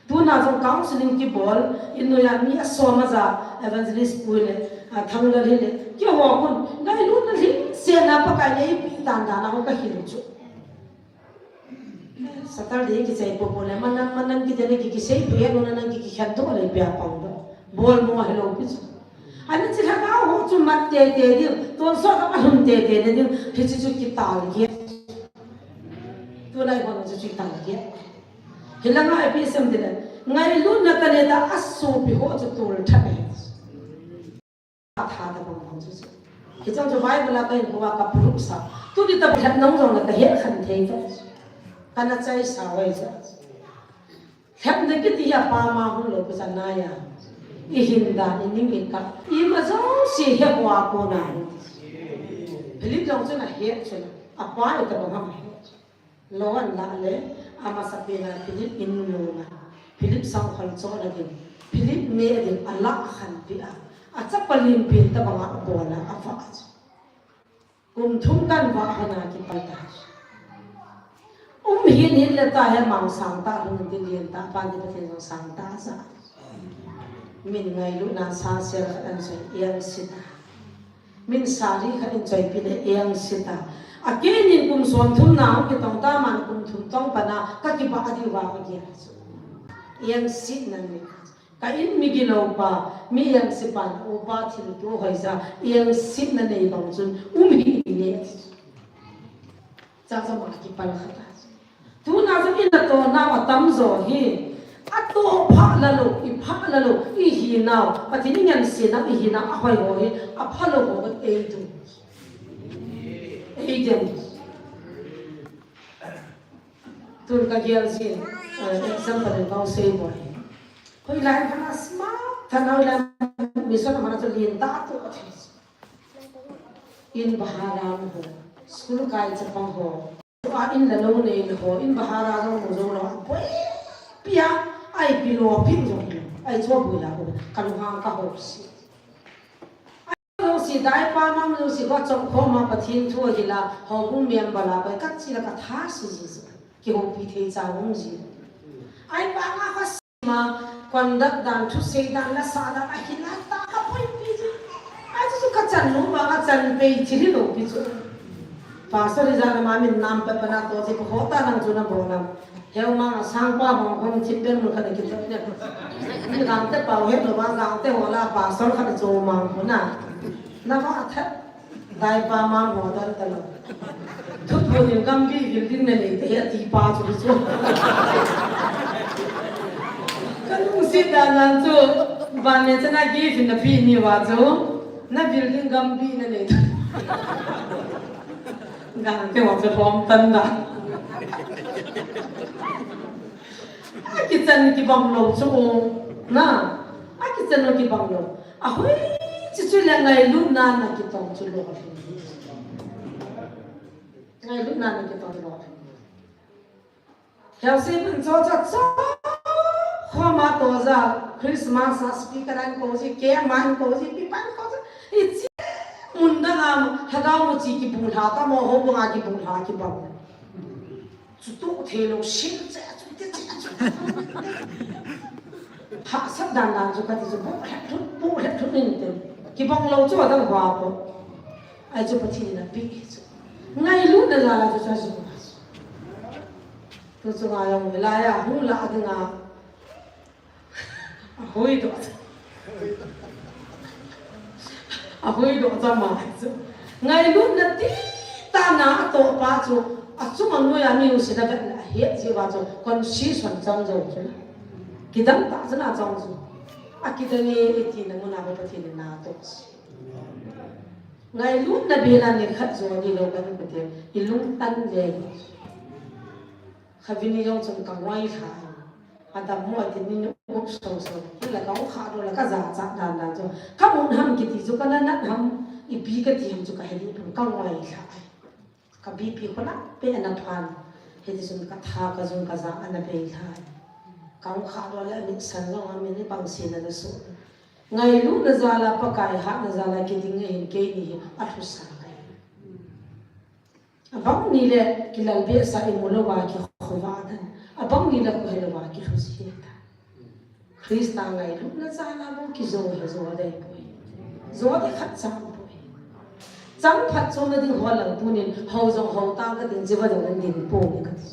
Tuna jong counseling kibol, in noiya mi asom aja, Evangelist pu le, a, Thanglal hi le, keiho khun, ngailutna lhingsetna Pakai in eipeh tan dan a ho kahil chu. Saturday kichai popo le, manam, manam kiti le ki, kisei peh, nuna nang ki, kikhen to le pia pang do. Bol mo hilou pi chu. Ani chi lhagao ho chu mat tete ding, tonsot a lhun tete ding, hiche chu kital ge. Tulai ho chu kital ge. Hilanga ipi sem dile, ngailutna kanei ta asopi ho chu tol that ahi. Atha tabang bang chu chu. Hichang chu Bible a kahin kouva kaproof sa. Tuni tabang lhep nang jongle kahet khen thei ta. Kana chaisa hoi sa. Lhepna kiti hi apam a hung lou pi cha nai a. Ihin dan, ining ikap, ima jouse hi hua kona hi. Philip jong chun ahet chun, apa itabang ham ahet. Lou ahin lah le, amasapen a Philip in nung a, Philip sangkhol chohna ding, Philip neh ding, alah khanpeh a, achapa lenpen tabang a abol a, avah chu. Kum thum kan vah hon a kipal ta. Um hin hin le ta hi mang sang ta, hung ti lien ta, pan ti Pathen jong sang ta sa. Min ngailutna sa sel khat ahin choi, iang sita. Min sari khat in choipi le iang sita. Akeinin kum somthum na hung kitong ta, aman kum thum tong pana kakibah diu va kagel chu. Iang sitna ni. Ka in migilou pa, mi iang se pan, upa thilto hoija, iang sitna nei bang chun, um hih in ne. Chacha ma kipal khat a. Tuna jong in atoh nau atam jo hi, atoh phah la lou, iphah la lou, ihi nau, Pathen in ngansena ihi nau, ahoi ho hi, apha lou ho hi, ei ding. Ei ding. Tun kagel jin, eh, example in kahin sei boi. Hoilai phat a smart tah a, hoilai mission a phat a chu lien tah a tu a thei. In bahara mu ho, school kai chapang ho, a in le lou nei le ho, in bahara jong mu jou lou, a boi pia, a ipi lou, pi jong lou, a icho boi la ho, kalunghang kaho si. Lou si dai pa mam lou si ho chok ho ma Pathen thu ahi la, ho bung miam bala koi kachi la katha si ji si. Kihoupi thei cha hung ji. Ai pa nga ho si ma, conduct dan, thusei dan, lasa dan, ahi la ta ka poi pi ji. Ai chu chu kachan lou ba, kachan pei thil hilou pi chu. Pastor ijat a ma min nam pa pa na to ji, ho ta nang chu na bol nam. Heu mang a sang pa mang hom thip pen mun khat a kichop ne. Ni Gangte pau het lo ba Gangte ho la pastor khat a chu mang ko na. Na va that. Dai pa mang ho dan ta lo. Thuthu nin Gambih building na nei te a ti pa chu chu. Ka lungset dan dan chu. Ban ne chana give in na pi ni va chu. Na building Gambih na nei. Gangte ho chu hom tan da. Akichan kibang lo chu o. Na. Akichan kibang lo. Ahoi, chu chu le ngailutna na kitong chu lo. Ngailutna na kitong lo. Heusi man cho cho cho. Khoma to ja Christmas a speaker an ko ji, ke man ko ji, pi pan ko ji. Ichi mun dang a, hagau mu chi kibung lha ta mo ho bunga kibung lha kibang. Chu tu thei lo, sin che chu te che chu. Hahsat dan dan chu ka ti chu, bu het thut, bu het thut nin te. Kibang lo chu a dang hua ko. Ai chu Pathen in a pi chu. Ngailutna jal a chu sa chu. Tu chu ngai jong lai a, hung la ding a. Ahoi doh. Ahoi doh cha ma chu. Ngailutna ti tah na atoh pa chu. Achung a noiya mi hung sina vet le ahet jeh uva chu. Confusion chang jo chu. Kidang tah chu na chang chu. Akidang e iti na mun a Pathen in na toh. Ngailutna bel a ni khat jo ni lo kan kute. I lungtang le. Kha vini jong chun ka ngoi lha. Adam mo tin ni gup so so. Kila ka u kha do la ka ja cha dan dan chu. Ka mun ham kiti chu ka na nat ham ipi ka ti ham chu ka heli pun ka ngoi lha. Ka B P khula pe na phan. Hiti chun ka tha ka jung ka ja ana bei lha. Ka u kha do la min san jong a min ni bang si na na su. Ngailutna jal a Pakai hatna jal a kiding ahin keini hi a thusa ka hi. Abang ni le kilal behseh a imu louva kikhovah dan. Abang ni le khohe louva kilhusi ta. Christa ngailutna jal a bou kijo he jo dei poi. Jo dei khat chang poi. Chang phat chom na ding hol lang tunin ho jong ho tang ka ding jiva jong nan ding poi ka ti.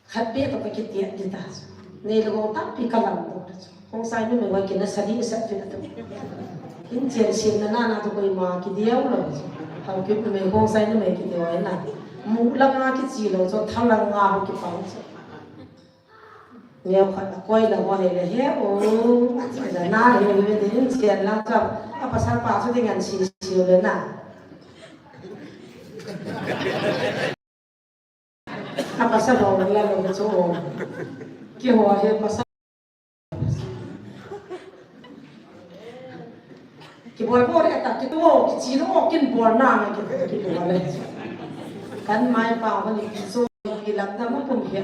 Khat beh toh ka kitiat ding ta. Nei le gou tampi ka lam doh ta chu. Khongsai numei hoi kina sadi sat pi ta. Inchen sim na na na toh koima kidiu lou chu. Haokip numei khongsai numei kidiu na. Mu lang a kichi lou chu, tha lang a ho kipang chu. Neo khat a koi la ho he le he o. Ati la na le he le inchen lang chu. A pasal pa chu ding an si si le na. A pasal ho la lo chu. Keiho hi pasal. Kibol bol e ta, kito, kichi lo, kin bol na, ki, kibol le. Kan mai pa ho ni kiso, kilam da mo pum he.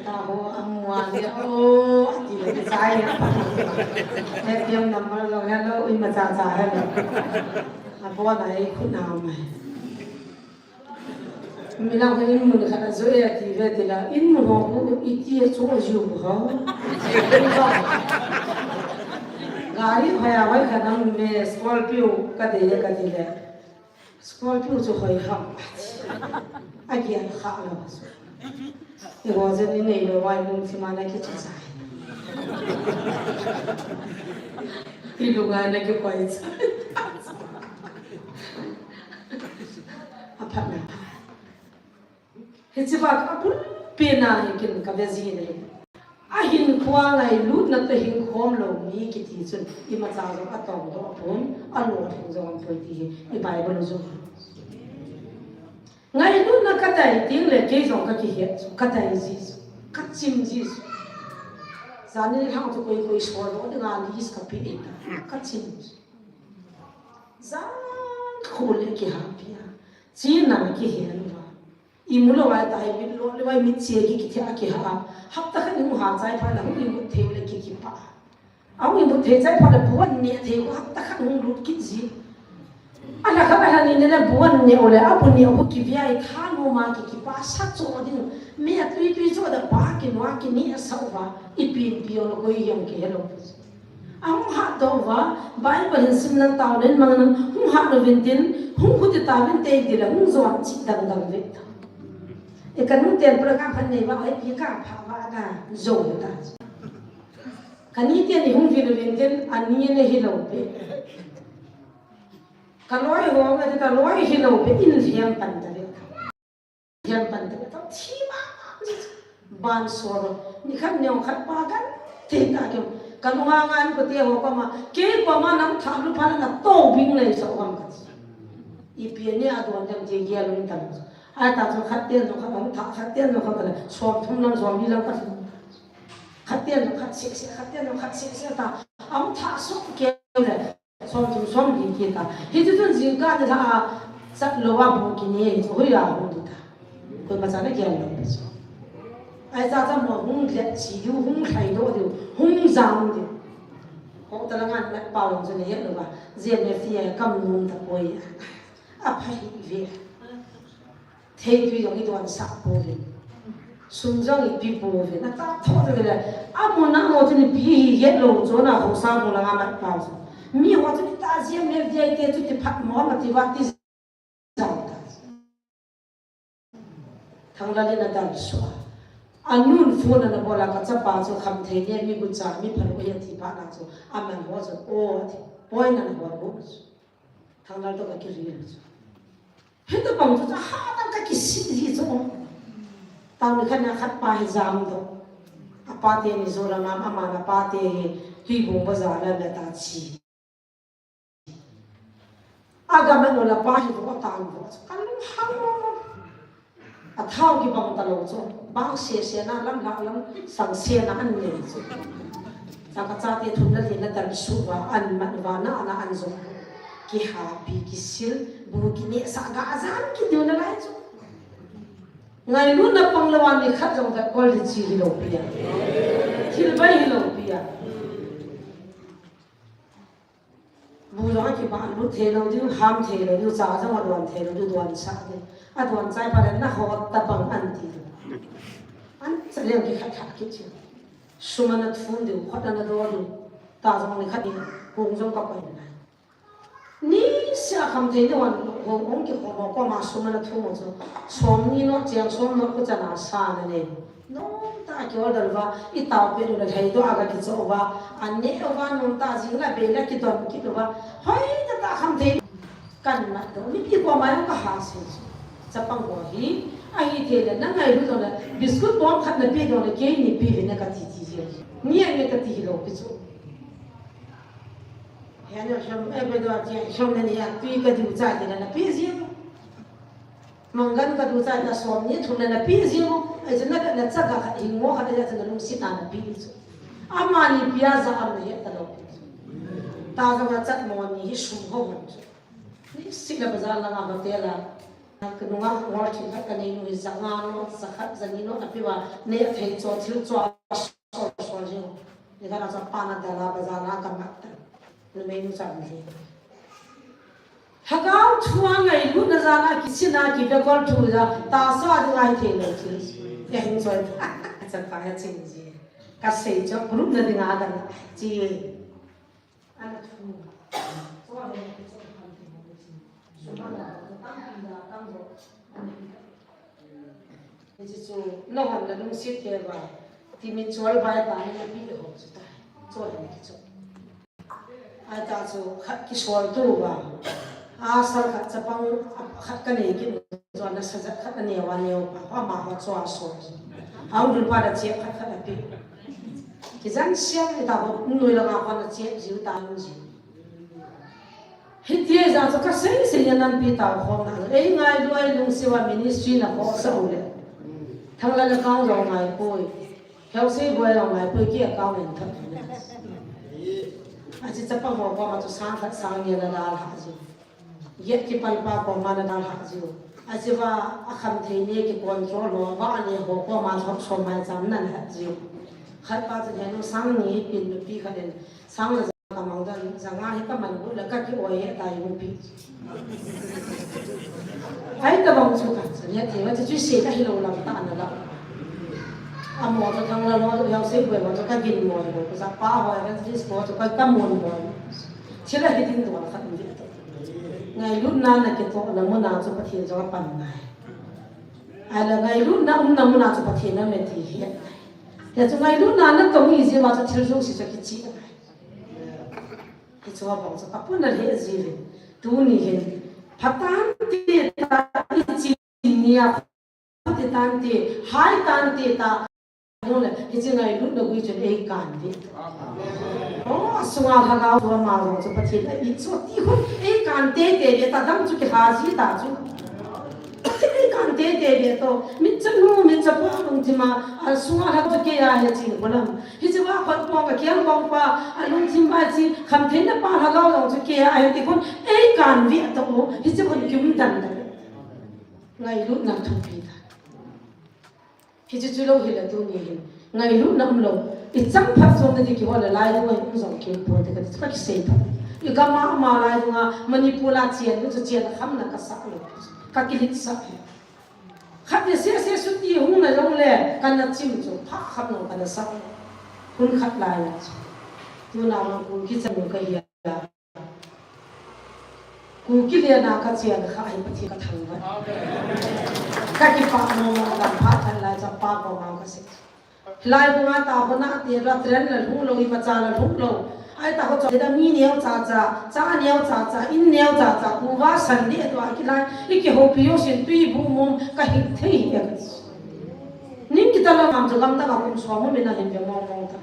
Ta ho, ang mua ni, o, ati le, kichai. He, tiam number lo, hello, ima cha cha, hello. A bol na, e, khu na, mai. Milang ho in mun khat a jo e ti ve ti la, in mun ho khu iti a chu a ju ho. Gari phaya vai khat a mun me Scorpio ka dei le ka ti le. Scorpio chu hoi ham. A gian kha lo. I ho jen i nei lo vai lungthim a na kicha cha. I lunga na kikoi cha. A phat na. Hiche va ka bulpi na hi kin ka ve ji nei. A hinkho a ngailutna toh hing khom lou mi kiti chun imacha jong a tong doh pon, a lolhing jong poi ti hi i Bible jong. Ngailutna ka dai teng le kei jong ka kihet chu, ka dai ji chu, ka chim ji chu. Jani lhang chu koi koi sol doh dinga list ka pe in, ka chim chu. Jan khu le kihahpi a. China kihen uva. Imu lou vai ta hi mit lo le vai mit che ki kithi a kiha. Hapta khat hung ha chai phat la hung imut thei le ki kipa. A hung imut thei chai phat la bu an ne thei ko hapta khat hung lut kit ji. A la khat a la ni le bu an ne o le a bu ne o ki via i tha no ma ki kipa sa cho ding. Mi a tui tui cho da pa ki no a ki ni a sa uva. I pin pi o lo ko i yong ki hello. A hung hat doh uva, Bible hin sim lang tao len mang nang, hung hat louvin tin, hung khuti tauvin te ti le, hung jon chih dang dang ve ta. E, kanu ten program khat nei ba, ai pi ka pha ba na zo ta. Kani ten ni hung vin vin ten ani ne hi lo pe. Ka loi ho nga te ka loi hi lo pe in hiam pan ta le. Hiam pan ta le. Ka thi ma ma ni. Ban so ro. Ni khat neo khat pa kan. Te ta ke. Ka lu nga ngan ko te ho ko ma. Ke ko ma nang tha lu pha na to bing le so kam ka. I pi ni a don jam je ge lu tan. Ai ta chu khat ten chu khat, um tha khat ten chu khat le. Som thum lam som li lam ka. Khat ten chu khat se se, khat ten chu khat se se ta. Um tha so ke le. Som thum som li ki ta. Hi chu chun jingkah ni tha a sat lo a bu ki ni chu hui a bu ni ta. Koima cha na kian lo. Ai cha cha mo hung le chi diu, hung khai do diu, hung jam diu. Ko ta la ngan na pa lo chu ni het lo ba. Zia me fi kam num ta poi. A pha hi ve. Thei tui jong i don sa pouvin. Sum jong i pi pouvin. A ta tho ta le. A mo na mo chu ni pi hi het lo chu na ho sa mo la nga mat pa chu. Mi ho chu ni ta zia me dia te chu ti phat mo ma ti va ti jam ta. Thang la le na dan so. A nun phone na bola ka chapa chu kham thei ne mi gu cha mi phan o ya ti pa na chu. A man ho chu o ti. Poi na na bol bo chu. Thanglal to ka kiril chu. Hita bang chu cha ha ta ka kisi ji chu. Tang ni khat na khat pa hi jam do. A pa te ni zo la mam ama na pa te hi tui bung ba za la la ta chi. A ga ma no la pa hi ko ta ko. Ka lung hang. A thao kibang ta lo chu, bang se se na lam la lam sang se na an nei chu. Cha ka cha te thum na le na dal su va an man va na na an zo. Ki ha pi ki sil, bu ki ne sa ga zan ki diu na lai chu. Ngailu na pang lo an ni khat jong ka kol di chi hi lo pia. Thil bai hi lo pia. Bu jong a kibah lut thei lo diu, ham thei lo diu, cha jong a don thei lo diu, don sa diu. A don chai pa le na hot ta bang an ti diu. An cha le ki khat khat ki chi. Sum ana thum diu, khot ana do diu. Ta jong ni khat ni, kung jong ka pai na. Ni sia kham thei diu an, hong hong ki khom ko ma sum ana thum mo chu. Som ni no, cheng som no ko cha na sa na ne. Nom ta ki order va, i tao pe nu la thei do aga ki cho va, an ne va nom ta jing la be la ki don ki do va. Hoi ta ta kham thei. Kan ma do, mi pi ko ma ka ha se. Chapang ko hi, a hi thei le, na ngailu do le, biscuit bom khat na pi do le, ke ni pi le na ka ti ti je. Ni a me ka ti lo pi chu. He no shom, e be do a je, shom na ni a, pi ka du cha ti na na pi je. Manggan ka du cha ta som ni thum na na pi ji mo. Ai chu na ka na cha ka khat hi ngo khat na cha na lungsit na na pi chu. Ama ni pia za am na he ta lo. Ta za na chat mo ni hi sum ho ho chu. Ni si na bazar la nga hotel la. Ka nunga ngol thi khat ka nei nu hi za nga no, za khat za ni no na pi wa ne a thei cho thil cho sol sol ji. Ni ka na cha pa na da la bazar la ka mat ta. Numei nu cha ni. Lhagao thu a ngailutna jal a kichena kivekol thu ja, tahsa ding ahi thei lou thil. Ka hin choi. Ka chapa ka ching ji. Ka sei chu group na ding a ka na chi. Ana thu. Hiche chu, nahon na lungset thei uva, timi chol bai ta na pi ho chu tai. Chol ni chu. Ahi ta chu khat kisol tu uva. A sal khat chapang khat ka nei kit u chu na sa jat khat a neo a neo pa. Ama ho chu a sol. A ung dul pa da chep khat khat a pi. Kijan siam ni ta ho noi la nga pa na chep jiu ta ung ji. Hitia jong chu ka sei sei a nanpi tao khom na. Ei ngailu a lungset uva ministry na khohsah u le. Thanglal account jong ngai poi. Heusei boi jong ngai poi, kei account in thot. Achi chapang ho koma chu sang khat sang ni na dalha ji. Yet kipalpa koma na dalha ji. Achi va a khamthei ni ki control ho va a le ho koma thot so mai cham nan ha ji. Khat pa chu henu sang ni pin pi khat in sang la Ka mang dan, janga hi ka man gu le ka ki oi he tai hu pi. Ai ta bang chu ka chan he ti ma chu sei ka hi lo lam ta na la. A mo to thang la lo to yau sei boi mo to ka gin mo lo ko sa pa ho ya kan sis ko to ka ka mon mo. Chila hi tin to ka khat ni to. Ngailutna na ke to na mo na chu Pathen jong a pan nai. Ahile ngailutna umna muna chu Pathen aum e ti hi. Hichu ngailutna natong hi jeh uva chu thil jouse chu kichih ahi. Hichu abang chu kapuna lheh jiuvin. Tuni hin. Phatante ta ichi nia. Phatante tante. Haitante ta. Nule, hiche ngailutna gui chun eikan ve. O, asunga lhagao chu ama jong chu Pathen a it chu ti hun eikan teitei ve ta dam chu kilha ji ta chu. Pathen eikan teitei ve to. Mitcha nu, mitcha pa lungthim a, asunga lhagao chu kei a ahi ti hun lam. Hiche va khut pong a kiang pong pa, alungthim a chi, khamtheina pa lhagao jong chu kei a ahi ti hun eikan ve to. Hiche hun kium dan dan. Ngailutna thupi ta. Hichu chu lou hile tuni hin. Ngailutna umlou. Ichang phat chom nadi kihol le lai dunga um jong kei pon te kati chu kakisei phat. Igam a ama lai dunga Manipur a chen nu chu chen khamna kasah lou. Kakiletsah lou. Khat ni sese suti hung na jongle kana chim chu phat khat nong kana sah lou. Hun khat lai a chu. Tuna mang kun kichan nu kahi a. Kuki lena kachen kha hi Pathen kathangvah. Kakipah mong mong dam phat than lai chapa koma kasei. Lai bunga ta bona te la tren la lhung lou, imacha la lhung lou. Ahi ta ho chon da mi neo cha cha, cha neo cha cha, in neo cha cha, kuva san de to akilai, ikihoupi jousen tui bu mom kahing thei hi a. Ning kita la mam chu gamdang a kum som mom in ahin ve mong mong ta.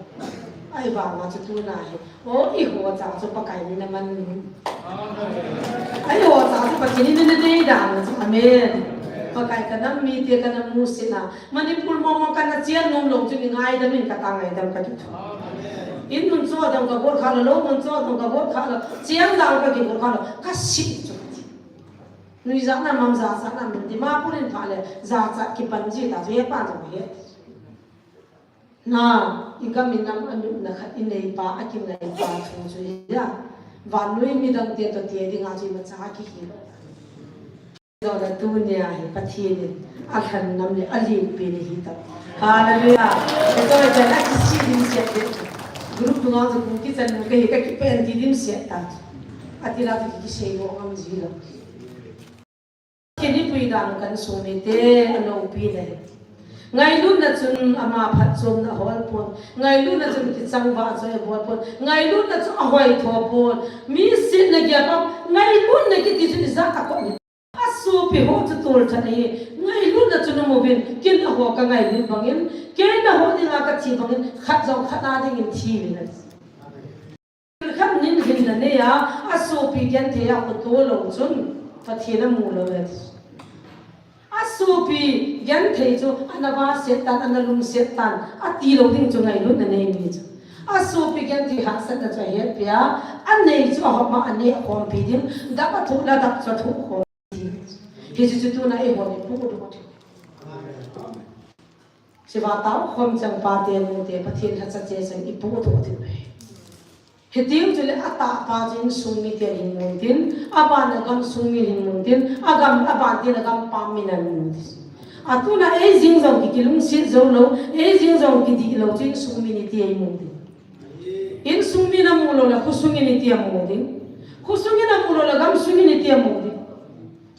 Ahivanga chu tuna hi. O, iho cha chu Pakai min aman. Iho cha chu Pathen in nadei dan chu. Amen. Pakai kanam mite kanam musit na. Manipur mong mong kana chen nom lou chu ni ngaidam in kata ngaidam kakitho. In mun chu dam kabol kha lou, lou mun chu dam kabol kha lou. Chen dam kakibol kha lou. Kasih chu. Nuijat na mam jachat na min Dimapur in pha le jachat kipan ji ta chu hepa jong he. Na, igam inam anupna khat inei pa, akingai pa thu chu hi a. Vannoi midang te toh te dinga chu imacha akihil. Jona tunia hi Pathen in alhan nam le alenpen ahi ta. Hallelujah. Hiche chu akisih dimset ding. Group dunga chu kichan kahi kakipen ti dimset ta. Ati la chu kisei mo ngam ji lou. Kei ni pui dan kan sung mite aloupi le. Ngailutna chun ama phatchomna ahol pon. Ngailutna chun kichangvah chu ahol pon. Ngailutna chu ahoi tho pon. Mi sihna gei a ngailutna kiti chu ijat a koi. Asopi ho chu tolthat ahi. Ngailutna chu namu vin. Ken aho kangailut bangin. Ken aho dinga kathi bangin. Khat jong khat a dingin thi vin. Khat nin hinna nei a, asopi genthei a khoto lou chun, Pathen amu lou e. Asopi genthei chu, ana vaset tan, ana lungset tan, ati lou ding chu ngailutna nei mi chu. Asopi genthei hahsatna chu ahetpi a, anei chu ahop a, anei akhompi ding, dap athoh le dap chu athoh khompi ding. Hichu chu tuna eihon ipohdoh thei. Hiva tao khom chang pate nute, Pathen lhacha che chang ipohdoh thei. Hiti chule atahpa chu insung miten ahin mun tin, aban a gamsung min ahin mun tin, agam, aban tin agampam min ahin mun tin. Atuna eijing jong ki, kilungset jou lou, eijing jong kidih lou chu insung min iti ahin mun tin. Insung min amu lou le khosung in iti amu ding. Khosung in amu lou le gamsung in iti amu ding.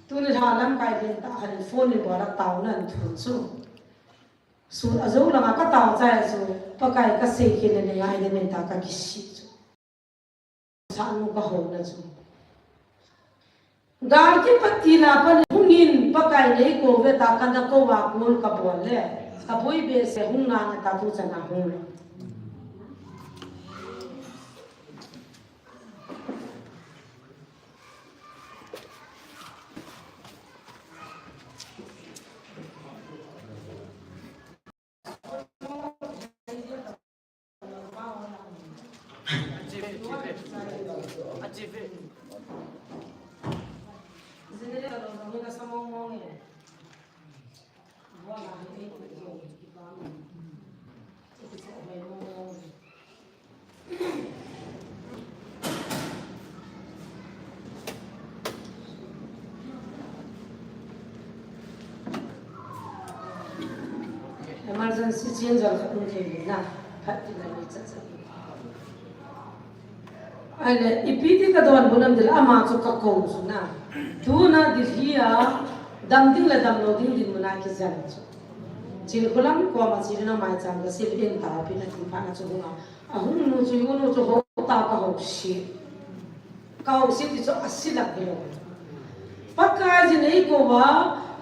Tuni lha lamkai len tah khat in phone in bol a taona ahin thum chu. Sun ajou langa katao chai chu, Pakai kasei kit le neingai ding ahi ta kakisih chu. Sahnu kahouna chu. Gal kipat til a pat hungin Pakai neikouve ta kana kou a call kabol le. Kaboi behseh hung nante ta tuchan a hung lou. Emergency change jong khat um thei na, phat tina ni cha cha. Ahile, ipi ti kadonbut nam tile ama chu kakou chu na. Tuna Delhi a, Dam ding le dam lou ding dinmun a kijen chu. Chinkholam koma china maicham ka sil in taopi na ti phat na chu hunga. Ahung nu chu, unu chu hou ta ka hou si. Ka hou si ti chu a si lak hi lou. Pakai ji nei kou va,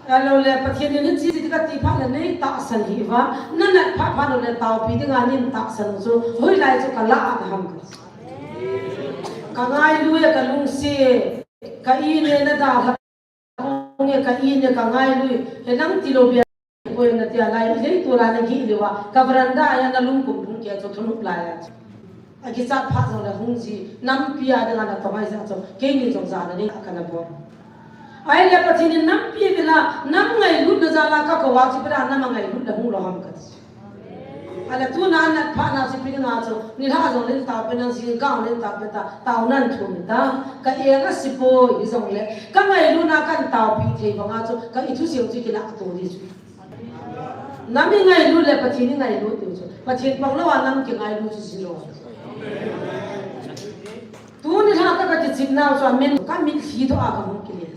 a lou le Pathen in chi ti ka ti phat le nei tahsan hi va, na nat phat phat lou le taopi ding a nin tahsan chu, hoilai chu ka la a ka ham ka. Ka ngailu e ka lungsi e, ka i ne na da ha. Kong e ka i ne ka ngailu e, he nang ti lou bia koi na tia lai, i lei tu la na gi liu a, ka veranda a na lungkum lung kia chu thunuk lai a. A kichat phat jong le hung ji, nampi a ding a na tongai ja chu, keini jong ja na nei a ka na bol. Ai le Pathen in nampi vela, nam ngailut na ja la ka kou a chu pera nam ngailut na hung lou ham ka ti. Ala tuna nat phat na chu pi nga chu, nilhah jong len tao pe nang jingkah len tao pe ta, tao nan thum ta, ka eng a si poi hi jong le, ka ngailutna kan taopi thei banga chu, ka i thusei chu kila to di chu. Nam i ngailut le Pathen i ngailut tu chu, Pathen pang lou a nam kingailut chu si lou. Tuni lha ka, ka kichim nau chu amen, ka mitlhi to a ka hung kile.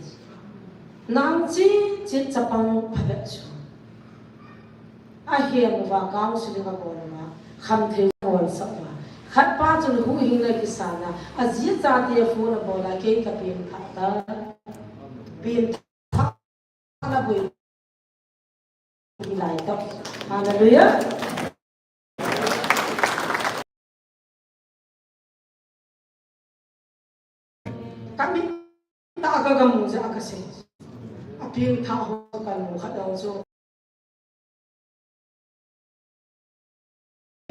Nang chi, chi chapang phabep chu. Ahem uva counseling abol uva, khamthei abol sah uva. Khat pa chun huhhing le kisan a, aji achate phone abol a, kei ka pengthah ta. Pengthah na boi. Hilai tah. Hallelujah. Ka mit tah a ka gam u jeh a ka sei. A pengthah ho ka nu khat dang chu.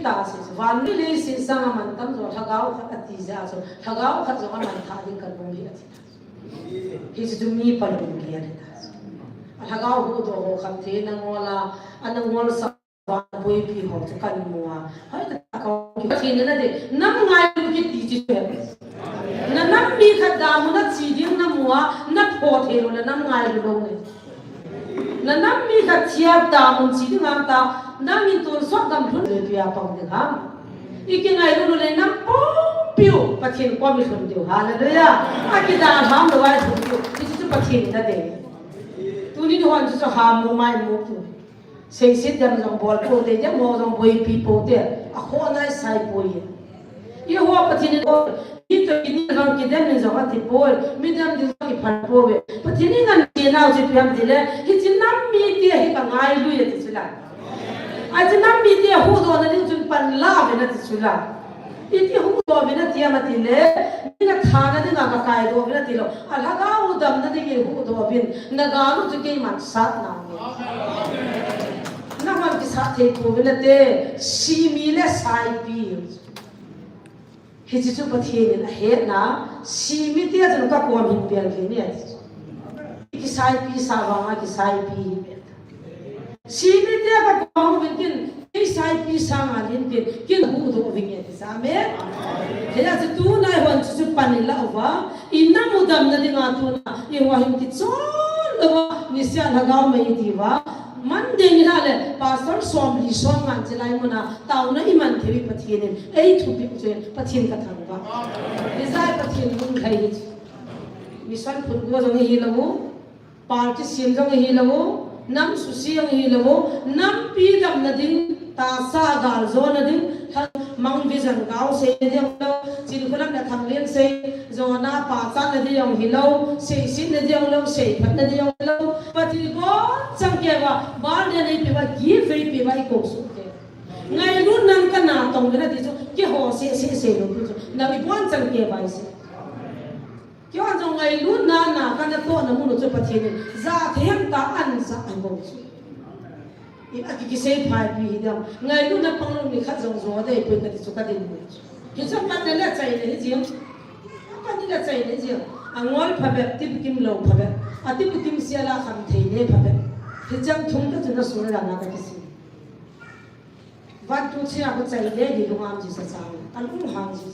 Ta sei chu. Van mi lei sei sang a man tam jo lhagao khat a ti jeh a chu. Lhagao khat jo a man thah ding ka nu hi a ti ta. Hichu mi palung hi a ti ta. A lhagao huhdoh ho khamthei na ngol a, ana ngol sa Boipi ho chu kan mu a. Hoi ta ka ki Pathen in a de. Nam ngailu kiti chu. Na nam mi khat damun a che ding na mu a, na pho thei lou le nam ngailu lou ne. Na nam mi khat thiap damun che ding am ta, nangin tonsot gam lhun le pia pang ding ham. I kingailu lou le nam pumpi u Pathen kom i lhun diu. Hallelujah. A kidalham lou a i lhun diu. Hichu chu Pathen in a de. Tuni ni hon chu chu ham mu mai mu tu. Seiset dem jong bol poute, dem ho jong boipi poute, akhoh nai sai poi. Eiho Pathen in, mi toh kidem jong kidem in jong ati poi, mi dem ding jong kiphal poi. Pathen in ngan ti nau chu ipi ham tile, hiche nam mite hi ka ngailu e ti chu la. Hiche nam mite huhdoh na ding chun pan la uvin ati chu la. Iti huhdoh uvin ati ham atile, mi na thana dinga ka kaidoh uvin ati lou. A lhagao u damna dingin huhdoh uvin, na gal u chu keiman sat nau nge. Nangman kisat thei pouvin nate, simi le saipi. Hiche chu Pathen in ahetna, simi te chun ka kom hin pel kei ne. Kisaipi sa vanga kisaipi hi pel. Simi te ka kom uvin kin, kei saipi sanga lin kin, kin huhdoh uvin nge ti sa, amen. Hijeh a chu tuna i hon chu chu pan i la uva, i nam u damna dinga tuna, eiho hin kichol louva, niseh a lhagao mei i ti uva, Monday ni la le, Pastor som li som ngan che lai muna, taona i man thei u Pathen in, ei thupi u chu Pathen ka thangvah. Hijeh a Pathen lunglhai hi chu. Mission phun go jong i hi lou u. Party sem jong hi lou u, nam suse jong hi lou u, nampi damna ding, tahsa gal jona ding, thang mang vision gao sei ding lou, Chinkholam le Thanglian sei, jona pachatna ding jong hi lou, seisetna ding jong lou, seiphatna ding jong hi lou, Pathen ibon chang kei uva, birthday nei peh uva, gift nei peh uva, i kou soh kei. Ngailutnan ka natong uvin ati chu, keiho seh seh sei lou chu, na ibon chang kei uva i sei. Keiho jong ngailutna na ka natohna mun u chu Pathen in, ja thei ham ta an ja a bou chu. I a ki kisei phaipi hi dam. Ngailutna pang lou ni khat jong jo dei poi kati chu ka dinmun chu. Hichu apat na le chai le hi jing. Apat ni le chai le jing. Angol phabep, tibukim lou phabep. Atibukim sel a khamthei le phabep. Hicheng thum kati chu na sung le na ka kisei. Vanthu chia ko chai le di lungam ji sa chang. Alunghang ji.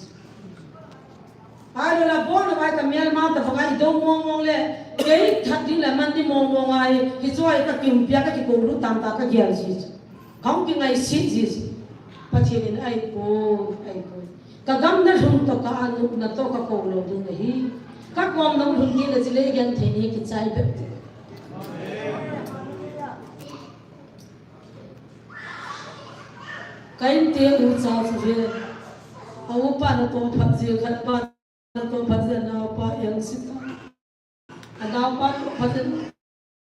Ahilou le, abon uva ka melma tabang a i dou mong mong le, kei that ding le man ding mong mong a hi, hichu a hi ka kiumpia ka kikou lut tam ta ka gel ji. Kahung kingaiset ji. Pathen in ahi poi, ahi poi. Ka gamna lhung toh ka anopna toh ka kou lou ding ahi. Ka kom nung lhung ding le chule i genthei ni kichai bep. Ka inte ucha chu ve. A upa natoh phat jeh khat pa natoh phat jeh a naopa eng sita. A naopa toh phat jeh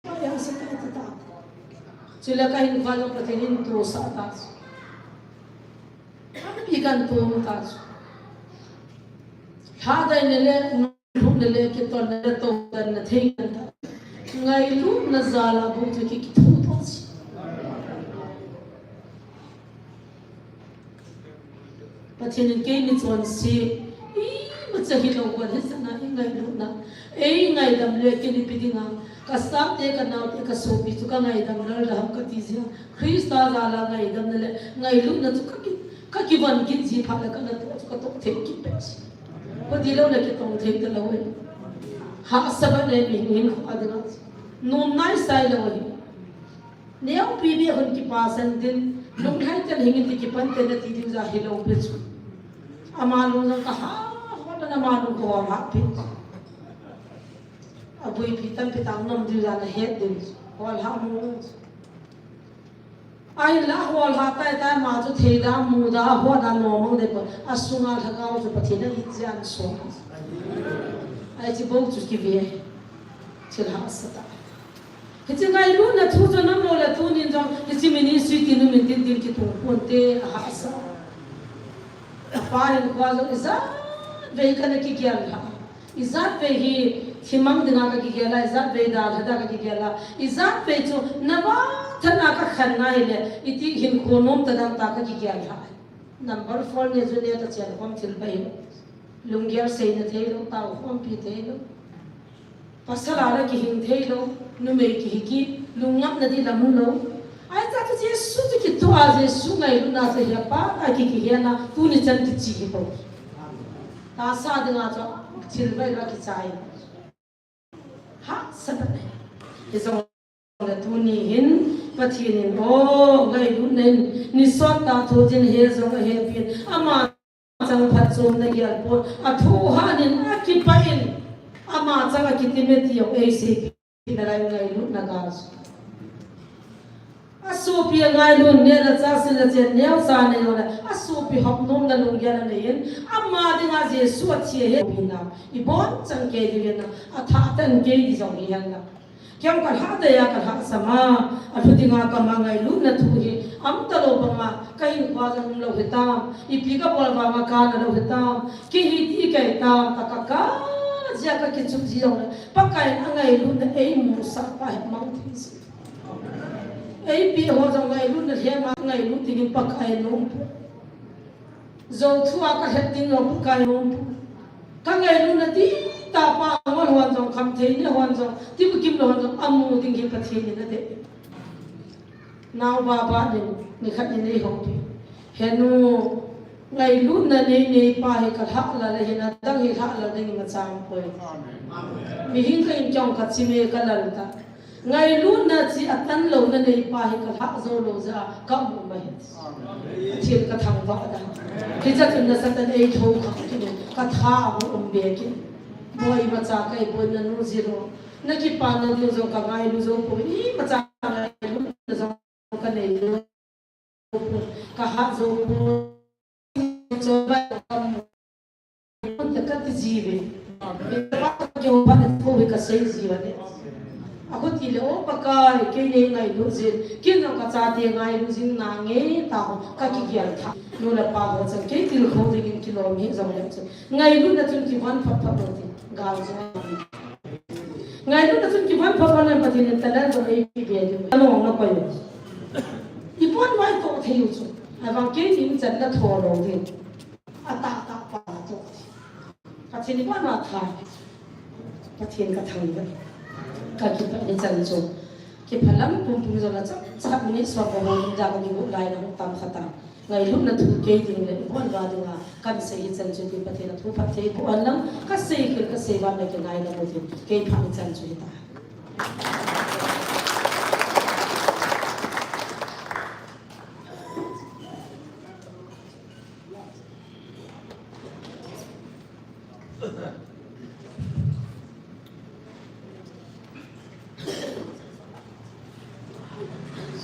a eng sita tita. Chule ka hinkho jong Pathen in tosah ta chu. Ikan to ta chu. Lhadai nele Lhun le le kitonna le tohdanna thei nanta. Ngailutna jal a bou chu ki, kithu to si. Pathen in keini chonse, imacha hilou khat hi sana i ngailutna. Ei ngaidam le kini pi dinga, ka sate, ka naote, ka sopi chu ka ngaidam lou le ham kati jia. Christa jal a ngaidamna le ngailutna chu ka ki, ka kivon kit ji phat le ka natoh chu ka toh thei kit peh si. Kho ti lou le kitong thei talou e. Hahsa ban le mi hing hing kho a dinga. Nom nai sai lou e. Neo pi bi hon kipa san din, lunglhai ten hing in ti kipan ten na ti diu ja hilou pi chu. Ama lung jong ka ha, hon na ama lung ko ha pi. Abui pi tampi tang nom diu ja na het din. Hol ha mu. Ahinla hol ha tai tai ma chu thei da mu da ho da nom mang de ko. Asunga lhagao chu Pathen a it jeh a so. Ai chi bou chu kive. Thil hahsa ta. Hiche ngailutna thu chu nam lou le tunin jong hiche ministry ti nu min tin tin kitung pon te a hahsa. Apa hinkho jong ijat vei kana kigel ha. Ijat vei hi thimang dinga ka kigel a, ijat vei dalha da ka kigel a, ijat vei chu nava thana ka khan na hile, iti hinkho nom tadang ta ka kigel a. Number four ne chu ne ta chen khom thil bai. Lunggel seina thei lou, tao khompi thei lou. Pasal a la kihing thei lou, numei kihi kit, lungngapna di lam lou. Ahi ta chu Jesu chu kitoh a, Jesu ngailutna chu hi apa a ki, kihen a, tuni chan kichi hi po. Tahsa dinga chu thil bai la kichai. Hahsa ta ne. Hijong le tuni hin Pathen in, o, ngailutna in, ni sot ta thu din he jong ahe pin, ama chang phatchomna gel pon, athu han in, akipah in, ama chang a kitime ti jong eisei pin, nalai ngailutna gal. Asopi a ngailut, neh le chah, sil le chen, neocha nei jong le, asopi hop nomna lunggel anei in, ama dinga Jesu athi ahe pin na, ibon chang kei diu hen na, athah tan kei di jong hi hen na. Kei jong ka lhadai a ka lhahsam a, alhu dinga kama ngailutna thu hi, aum talou banga, ka hinkho a jong um lou hitam, ipi ka bol vanga kana lou hitam, kei hi ti kai tam, ka, ka, ka, jeh a ka kichuh ji jong le, Pakai in angailutna eimusah pa hi mang thei si. Eipeh ho jong ngailutna lhem a ngailut dingin Pakai in aum poi. Jou thu a ka het ding jong Pakai in aum poi. Ka ngailutna ti tah pa ngol hon jong, khamthei ne hon jong, tibukim lou hon jong, amu ding hi Pathen in adei. Nao baba nin, nikhat nin eihoupi. Henu, ngailutna nei nei pa hi ka lhah lal ahin, adang hi lhah lal ding imacha um poi. Amen. Mihing ka in kei jong ka chime ka lal ta. Ngailutna chi atan louna nei pa hi ka lhah jou lou jeh a ka um ahi. Amen. Pathen ka thangvah da. Hiche chun nasatah in eitho kha kit in, ka tha a hung um be kit in. Boi, imacha ka iboina nu jilou. Na kipana diu jong ka ngailu jou poi, imacha ngailutna jong ka nei jou poi, ka hat jou poi. Chonbai ka mu, ka ti ji uve. Ka pa ka kihou phat in ka sei ji uve. Akhuti le, o Pakai, kei nei ngailu jin, kei jong ka chate ngailu jing nange, tao ka kigel tha. Nu le pa ho chun kei tilkhou dingin kilom hi jong le chun. Ngailutna chun kivon phot phot lou tin, gal jong. Ngailutna chun kivon phot phot lou, Pathen in talent jong eipeh be diu. Anung na koi u. Ibon vai toh thei u chu. Ahivang kei min chan na tho lou ding. Atah tah pa toh. Pathen ibon va tha. Pathen ka thangvah. Ka kipah ni chan chu. Kiphalam pumpum jong na chap chap ni so ko hon da ko ni bu lai na tam kha ta. Ngailutna thu kei ding le, ibon va dinga, kan sei hi chan chu tin Pathen a thu phatthei boh hen lang, ka sei khel, ka sei val le kingaidam u tin, kei phat ni chan chu hita.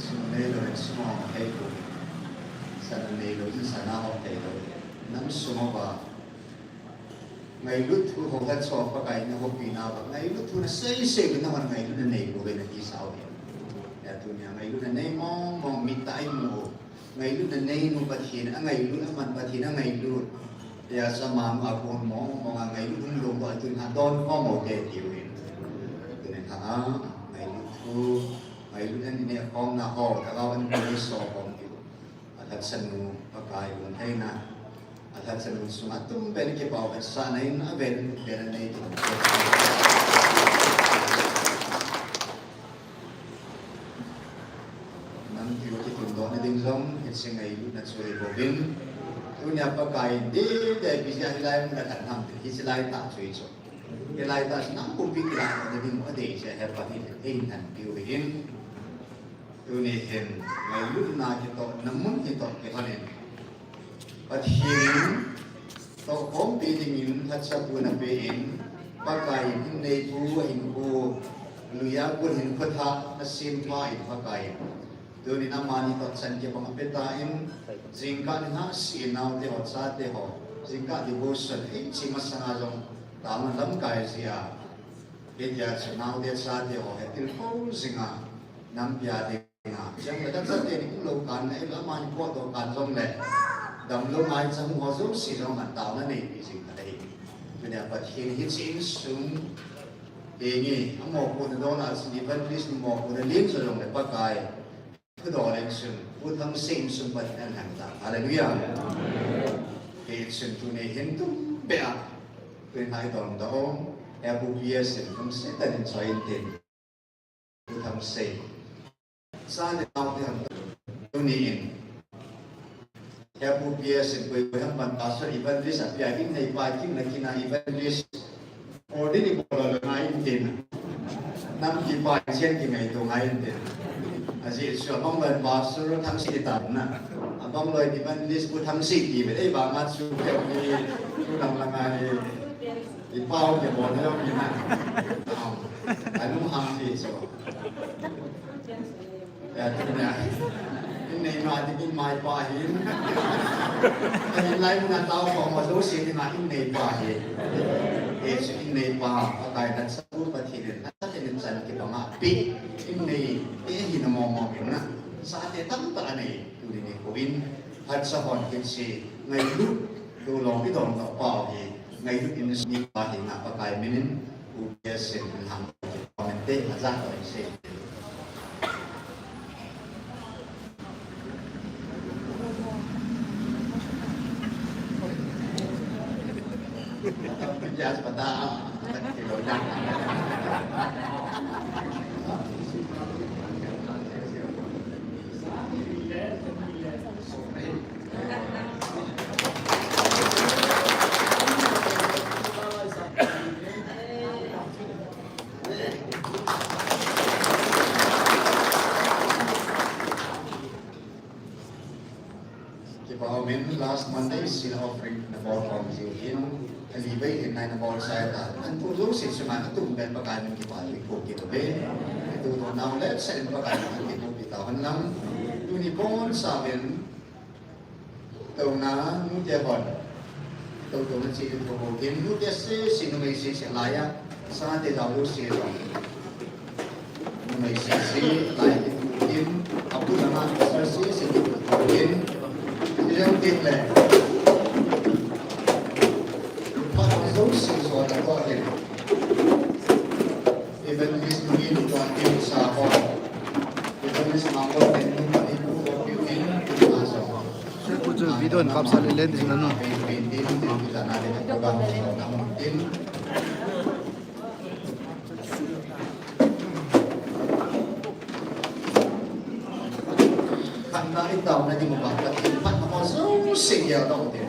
Sum le loi sum hei ko. Sana sung uva ngailut thu ho khat chu Pakai in ahoupi nauva, ngailut thu nasei sei uvin nahon ngailut nanei uvin nati sau hi. Hia tunia ngailut nanei mong mong, mittah a imu u. Ngailut nanei nu Pathen angailut, aman Pathen angailut. Hia chu ama nu a kon mong mong a ngailut hung lou toh tunia don khom u hite tiu hin. Tunia kha a ngailut thu, ngailut nanei khomna ho, thagau in bol so khom tiu. Alhatsanu Pakai lungtheina, alhatsanu sunga tum pen kipah u vetsahna in avel pen anei tiu. Nampi u kitundohna ding jong hiche ngailutna chu ahi bouvin. Tunia Pakai in dei dei busy a hilai mun a kan ham hiche lai tah chu ahi chu. Hilai tah chu nam pumpi kilah na ding u adei chu ahi Pakai in, ei nampi u hin. Tuni hin, ngailutna kitohna mun hi toh kihon in, Pathen in tohkhompi dingin hatsapuna pe in, Pakai in hinneipu ahinkho, lui a kon hinkho thah nasempha in Pakai in. Tunin amani toh chan kibang ape tan, jingkah ni hahsa in naote ho, chate ho, jingkah devotion, hiche masanga jong taona lamkai jeh a, hitia chu naote chate ho hi tilkhou jinga, nampi a ding Chang le kan chate ni lou kan le, amani potdoh kan jong le, damlou maicham ho jouse jong kan taona neipi jing khat ahi. Tunia Pathen hiche insung, henge, amopohna dona chu evangelist mopohna len jong le Pakai thudoh le insung, Pu Thangsei insung Pathen in alheng tan. Hallelujah. Hichun tuni hin tum beh a, tuni hin idon doh u, Pu P S in lungset tah in choi intin. Pu Thangsei. Cha le nao te ham tuni in. Pu P S in koi koi ham pan pastor evangelist a pia in nei pa kin na kina evangelist. Ordain ibol lou ngai intin. Nampi pa in chen kingaito ngai intin. Ajeh chu abang loi pastor Thangsei tan na. Abang loi evangelist Pu Thangsei ti ve dei ba nga chu ke ni tu lang lang ai. Ipao kibol na jong hi na. Ai lung hang hi chu. Ya, tunia. Innei ma ding in maipa hin. Ahin lai mun a tao khom ho jouse dinga inneipa hi. Hichu inneipa, Pakai in achapu Pathen in, achaten in chan kibang a pe. Innei, te hi na mong mong in na. Chate tamtah anei, tuni nikho in. Phatcha hon hiche, ngailut, Tulong idon doh pau hi, ngailut in suni pa hi na Pakai minin, Pu P S in hang comment te, aja ko se. Yes, pata, pati lo na. Kipa umin, last Monday sin offering nabol khom jiu hin, ali vei hin nai nabol chai ta. An tu jouse chunga atum pen Pakai min kipa u ikop kit uve. Atu to nau le sen Pakai min kipa u pi ta hon lang. Tuni pon sa ven Tuna, nute hon. Tou tou na chi tou tou. Tin nute sese, numei sese laiya. Sate lau lu se lo. Numei sese, lai tin tou tin. Apu lama, sir sese, tin tou tin. Tin tin le. Pa zo si so na ko tin. Evangelist Nui ni tuan tin sa ho. Evangelist Mangkol tin nu pa ni pu ko piu in tin sa so. Sir, pu chu video in kapsa le len tin na nu. Khanna i tauna ding uva, Pathen phatna ho jouse gel tau te.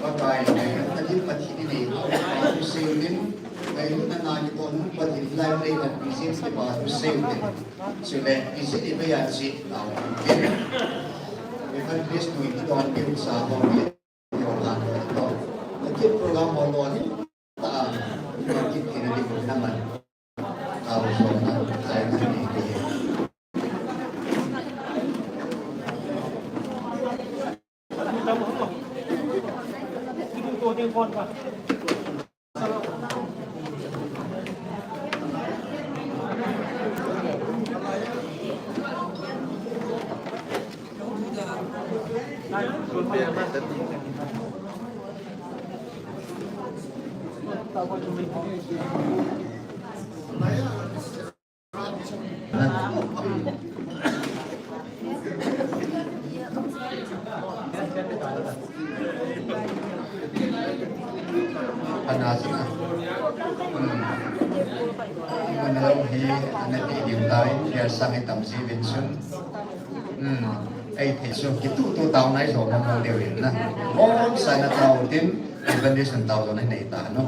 Pakai, na ding Pathen i nei, a u pa u sei u tin, ngailutna na kitoh nu Pathen lai rei na Pathen kipa u sei u tin. Chule, i sei i vei a chi tau tin. Evangelist Nui ti don ki u sa ho ni. Program ho lo ni ta, ma ki ki na di ko na man. Ta so na, sai ni ni. Ana sina. Hmm. Mun lo hi ana ti ding tai, dia sang hi tam si Vincent. Hmm. Ei thei su kitu tu tao nai so mo mo deu in na. Om sana tao tin, Vincent tao so nai nei ta no.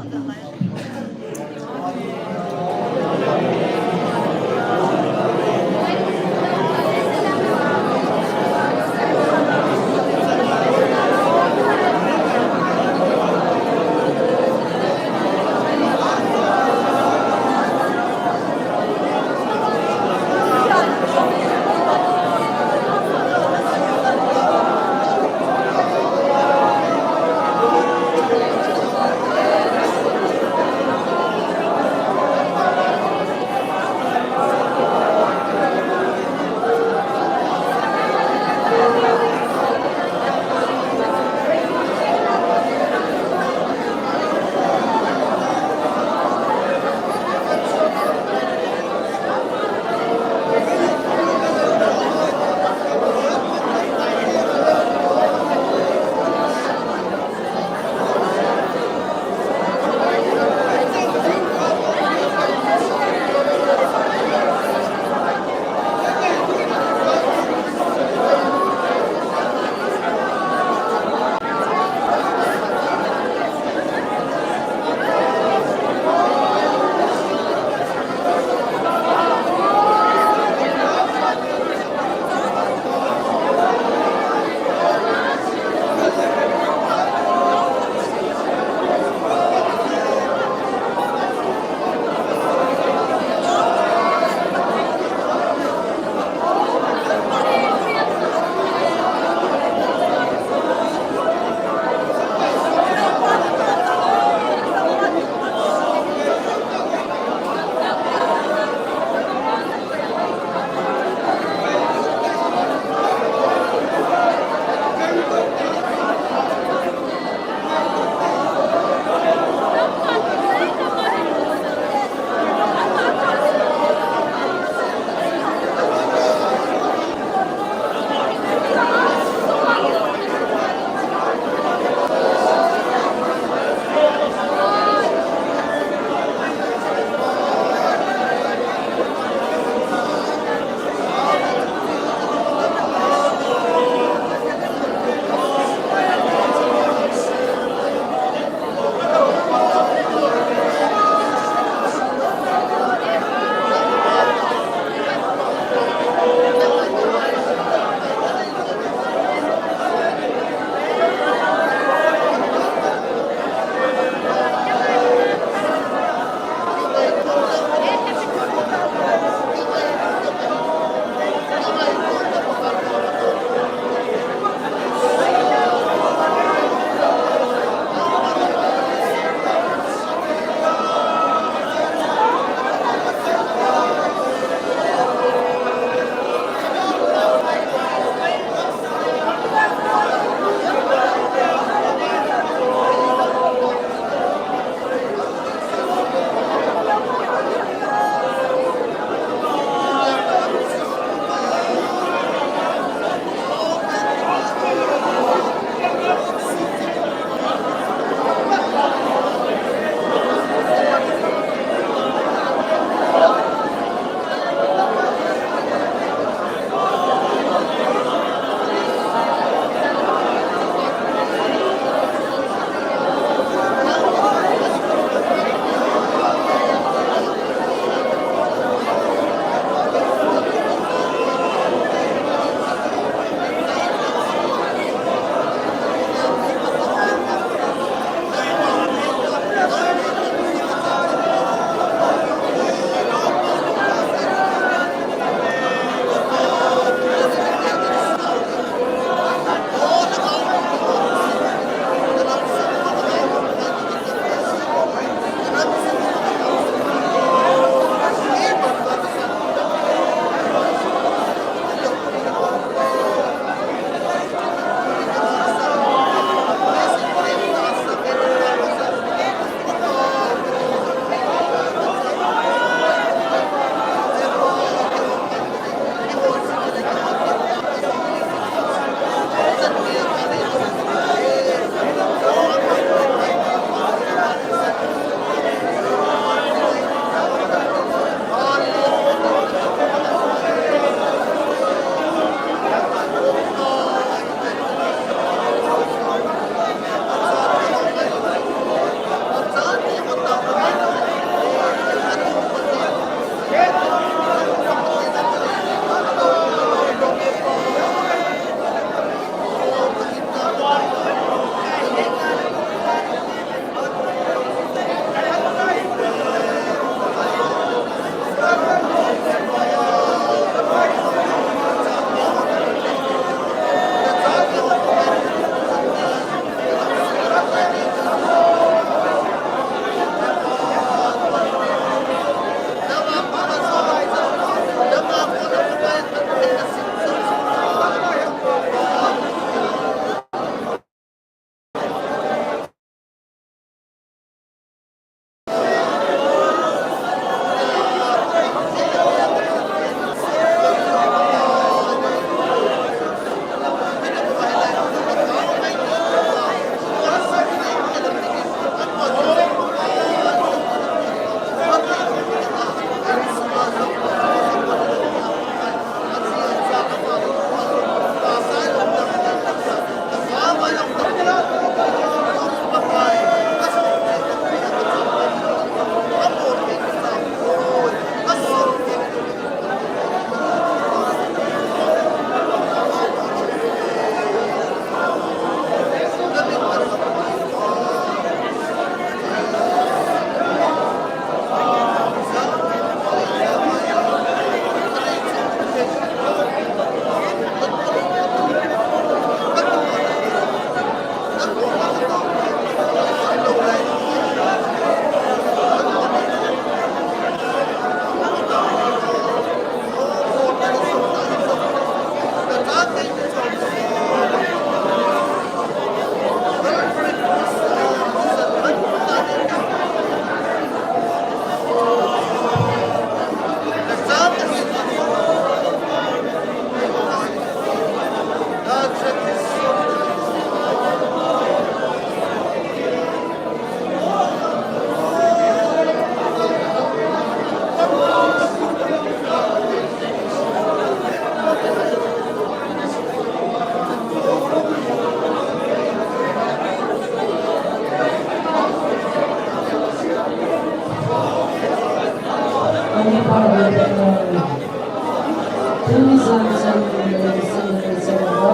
Tuni jan chan ni le san ni chan ho.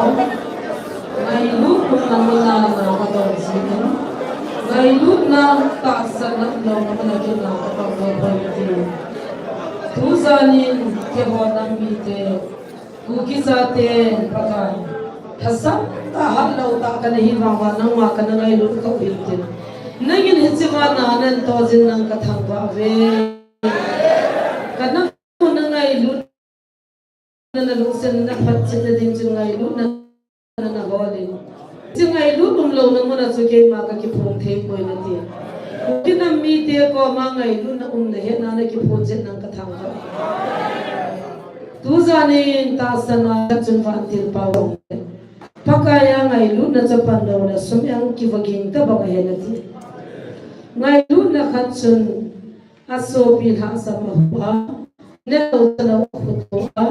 Ngailut umna muna na ka dong jin. Ngailutna tahsanna umna muna kina ka dong jin. Tujan in keiho nam mite. Kuki chate Pakai. Lhasam tah, hat lou tah kana hi vang uva nangma kana ngailut kha u hintin. Nangin hiche vana nan to jin nang ka thangvah uve. Kana ngailutna, na lungsetna phatchetna ding chun ngailutna na hol in. Hiche ngailut umlouna muna chu keima ka kiphong thei poi nati. Kuki nam mite koma ngailutna umna hetna na kiphong chet nang ka thangvah. Tujan in tahsanna chun vantil pa u Pakai a ngailutna chu pan louna sum jong kiva ging tabang ahi nati. Ngailutna khat chun asopi lhasam ahuh a, nelou chalou akhutuh a,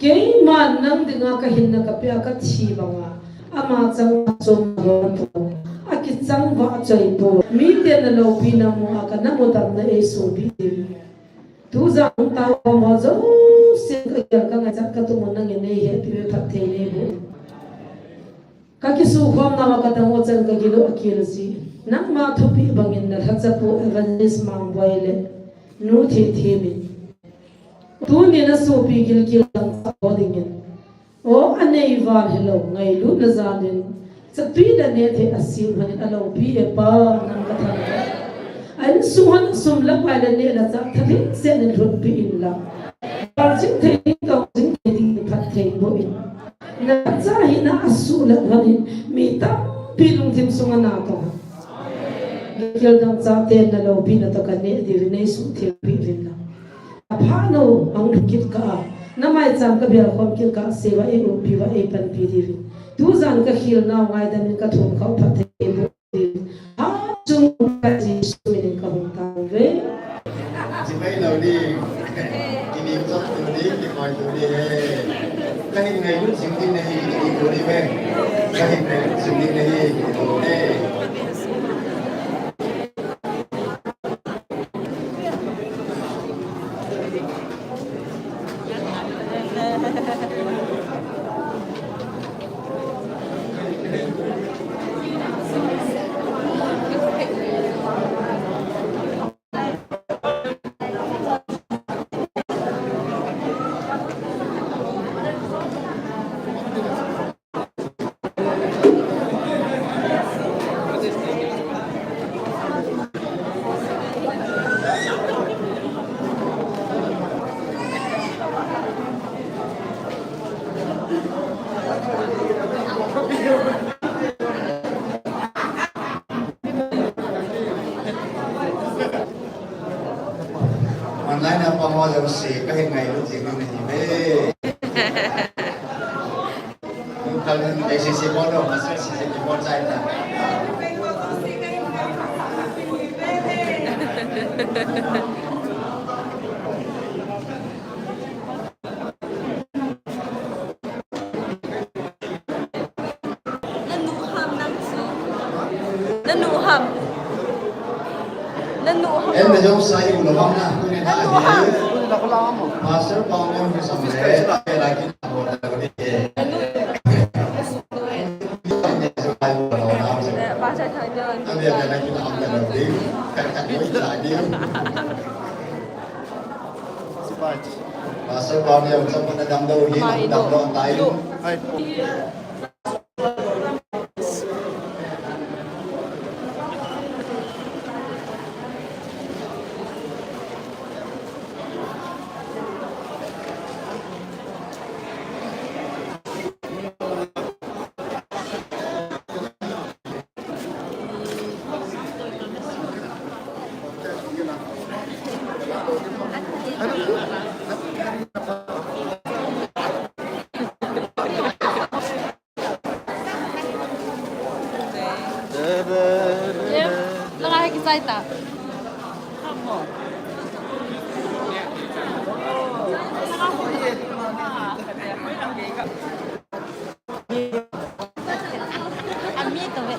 keiman nang dinga ka hinna ka pea ka thi banga, ama chang a chom lou pu, akichang vah choi pu, mite na loupina mu a ka na mu damna ei sopi diu. Tujan hung tao ho jouse ka gel ka ngaichat ka tumun nangin nei hepi uve, phatthei nei boh. Ka kisukhomna uva ka dang u chan ka gil u akel ji. Nangma thupeh bangin na lhacha pu Evangelist Mangboi le nu Thethim in. Tuni na sopi gilkel dangchah ho dingin. O, anei val hilou, ngailutna jalin. Chatui le neh thei asem lhonin aloupi e Pa, nang ka thangvah. A insung hon sum le pai le neh le chah thalheng seh in lhutpi in lang. Val jing thei ding, tong jing thei ding phatthei boh in. Na cha hina asuh le lhonin mi tampi lungthim sunga na tong. Gilkel dangchah ten na loupina toh ka neh diuvin nei suhthengpi uvin lang. Apha nou, ahung lhukit kah a. Na maicham ka bel khom kit kah a, sei uva ei umpi uva ei panpi diuvin. Tujan ka khel nau ngaidam in ka thum kha u phatthei boh diuvin. Hachung ka Jesu min in ka hung tao uve. Chimai lou ding. Kinim chop tou ding, kikoi tou ding he. Ka hin ngailut jing ding nahi, kikoi tou ding he. Ka hin ngailut jing ding nahi, kikoi tou ding. Online a pang ho jouse, ka hin ngailut jing nahi ve. Kal hin A C C board, master C C board chai ta. Nanu ham nang chu. Nanu ham. Nanu ham. En na jong sai u lo ham na. Nanu ham. Pastor Paul ne hung sam le. Kela kin a bol ta ko ni. Nanu. Pastor Thang Jon. Kela kin a ham ta lo ding. Ka ka ko ta ding. Pastor Paul ne hung sam na dam do hi, dam do tai. Langa hai kisai ta. Ami to ve.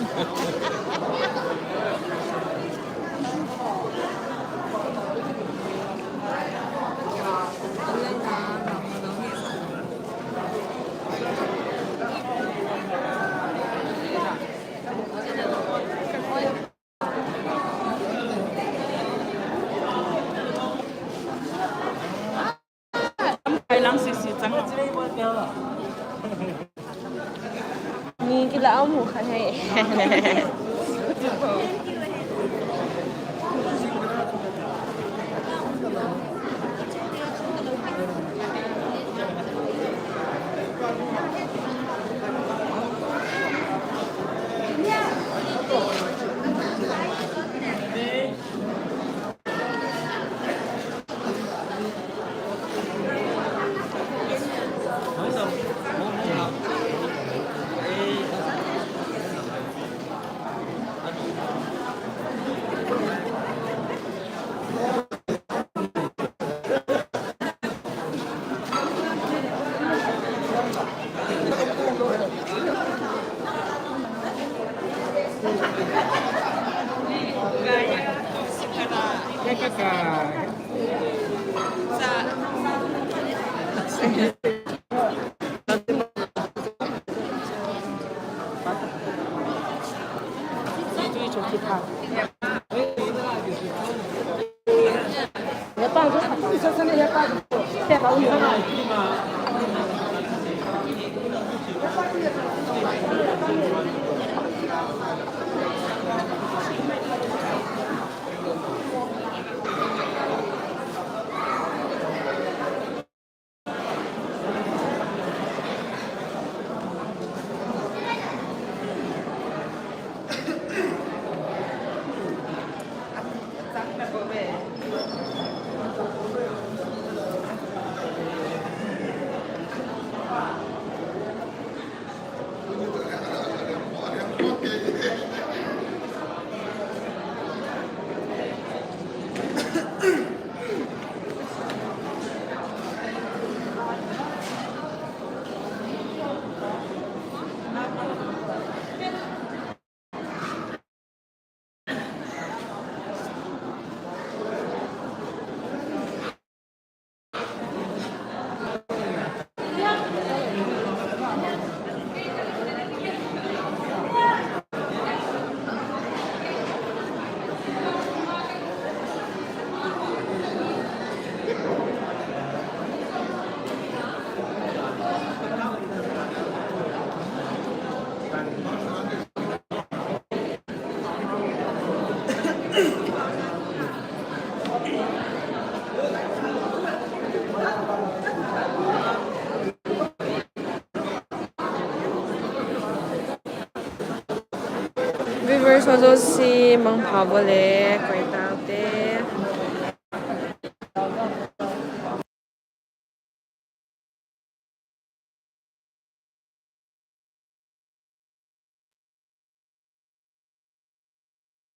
Viewers ho jouse mangpha bole, koi taute.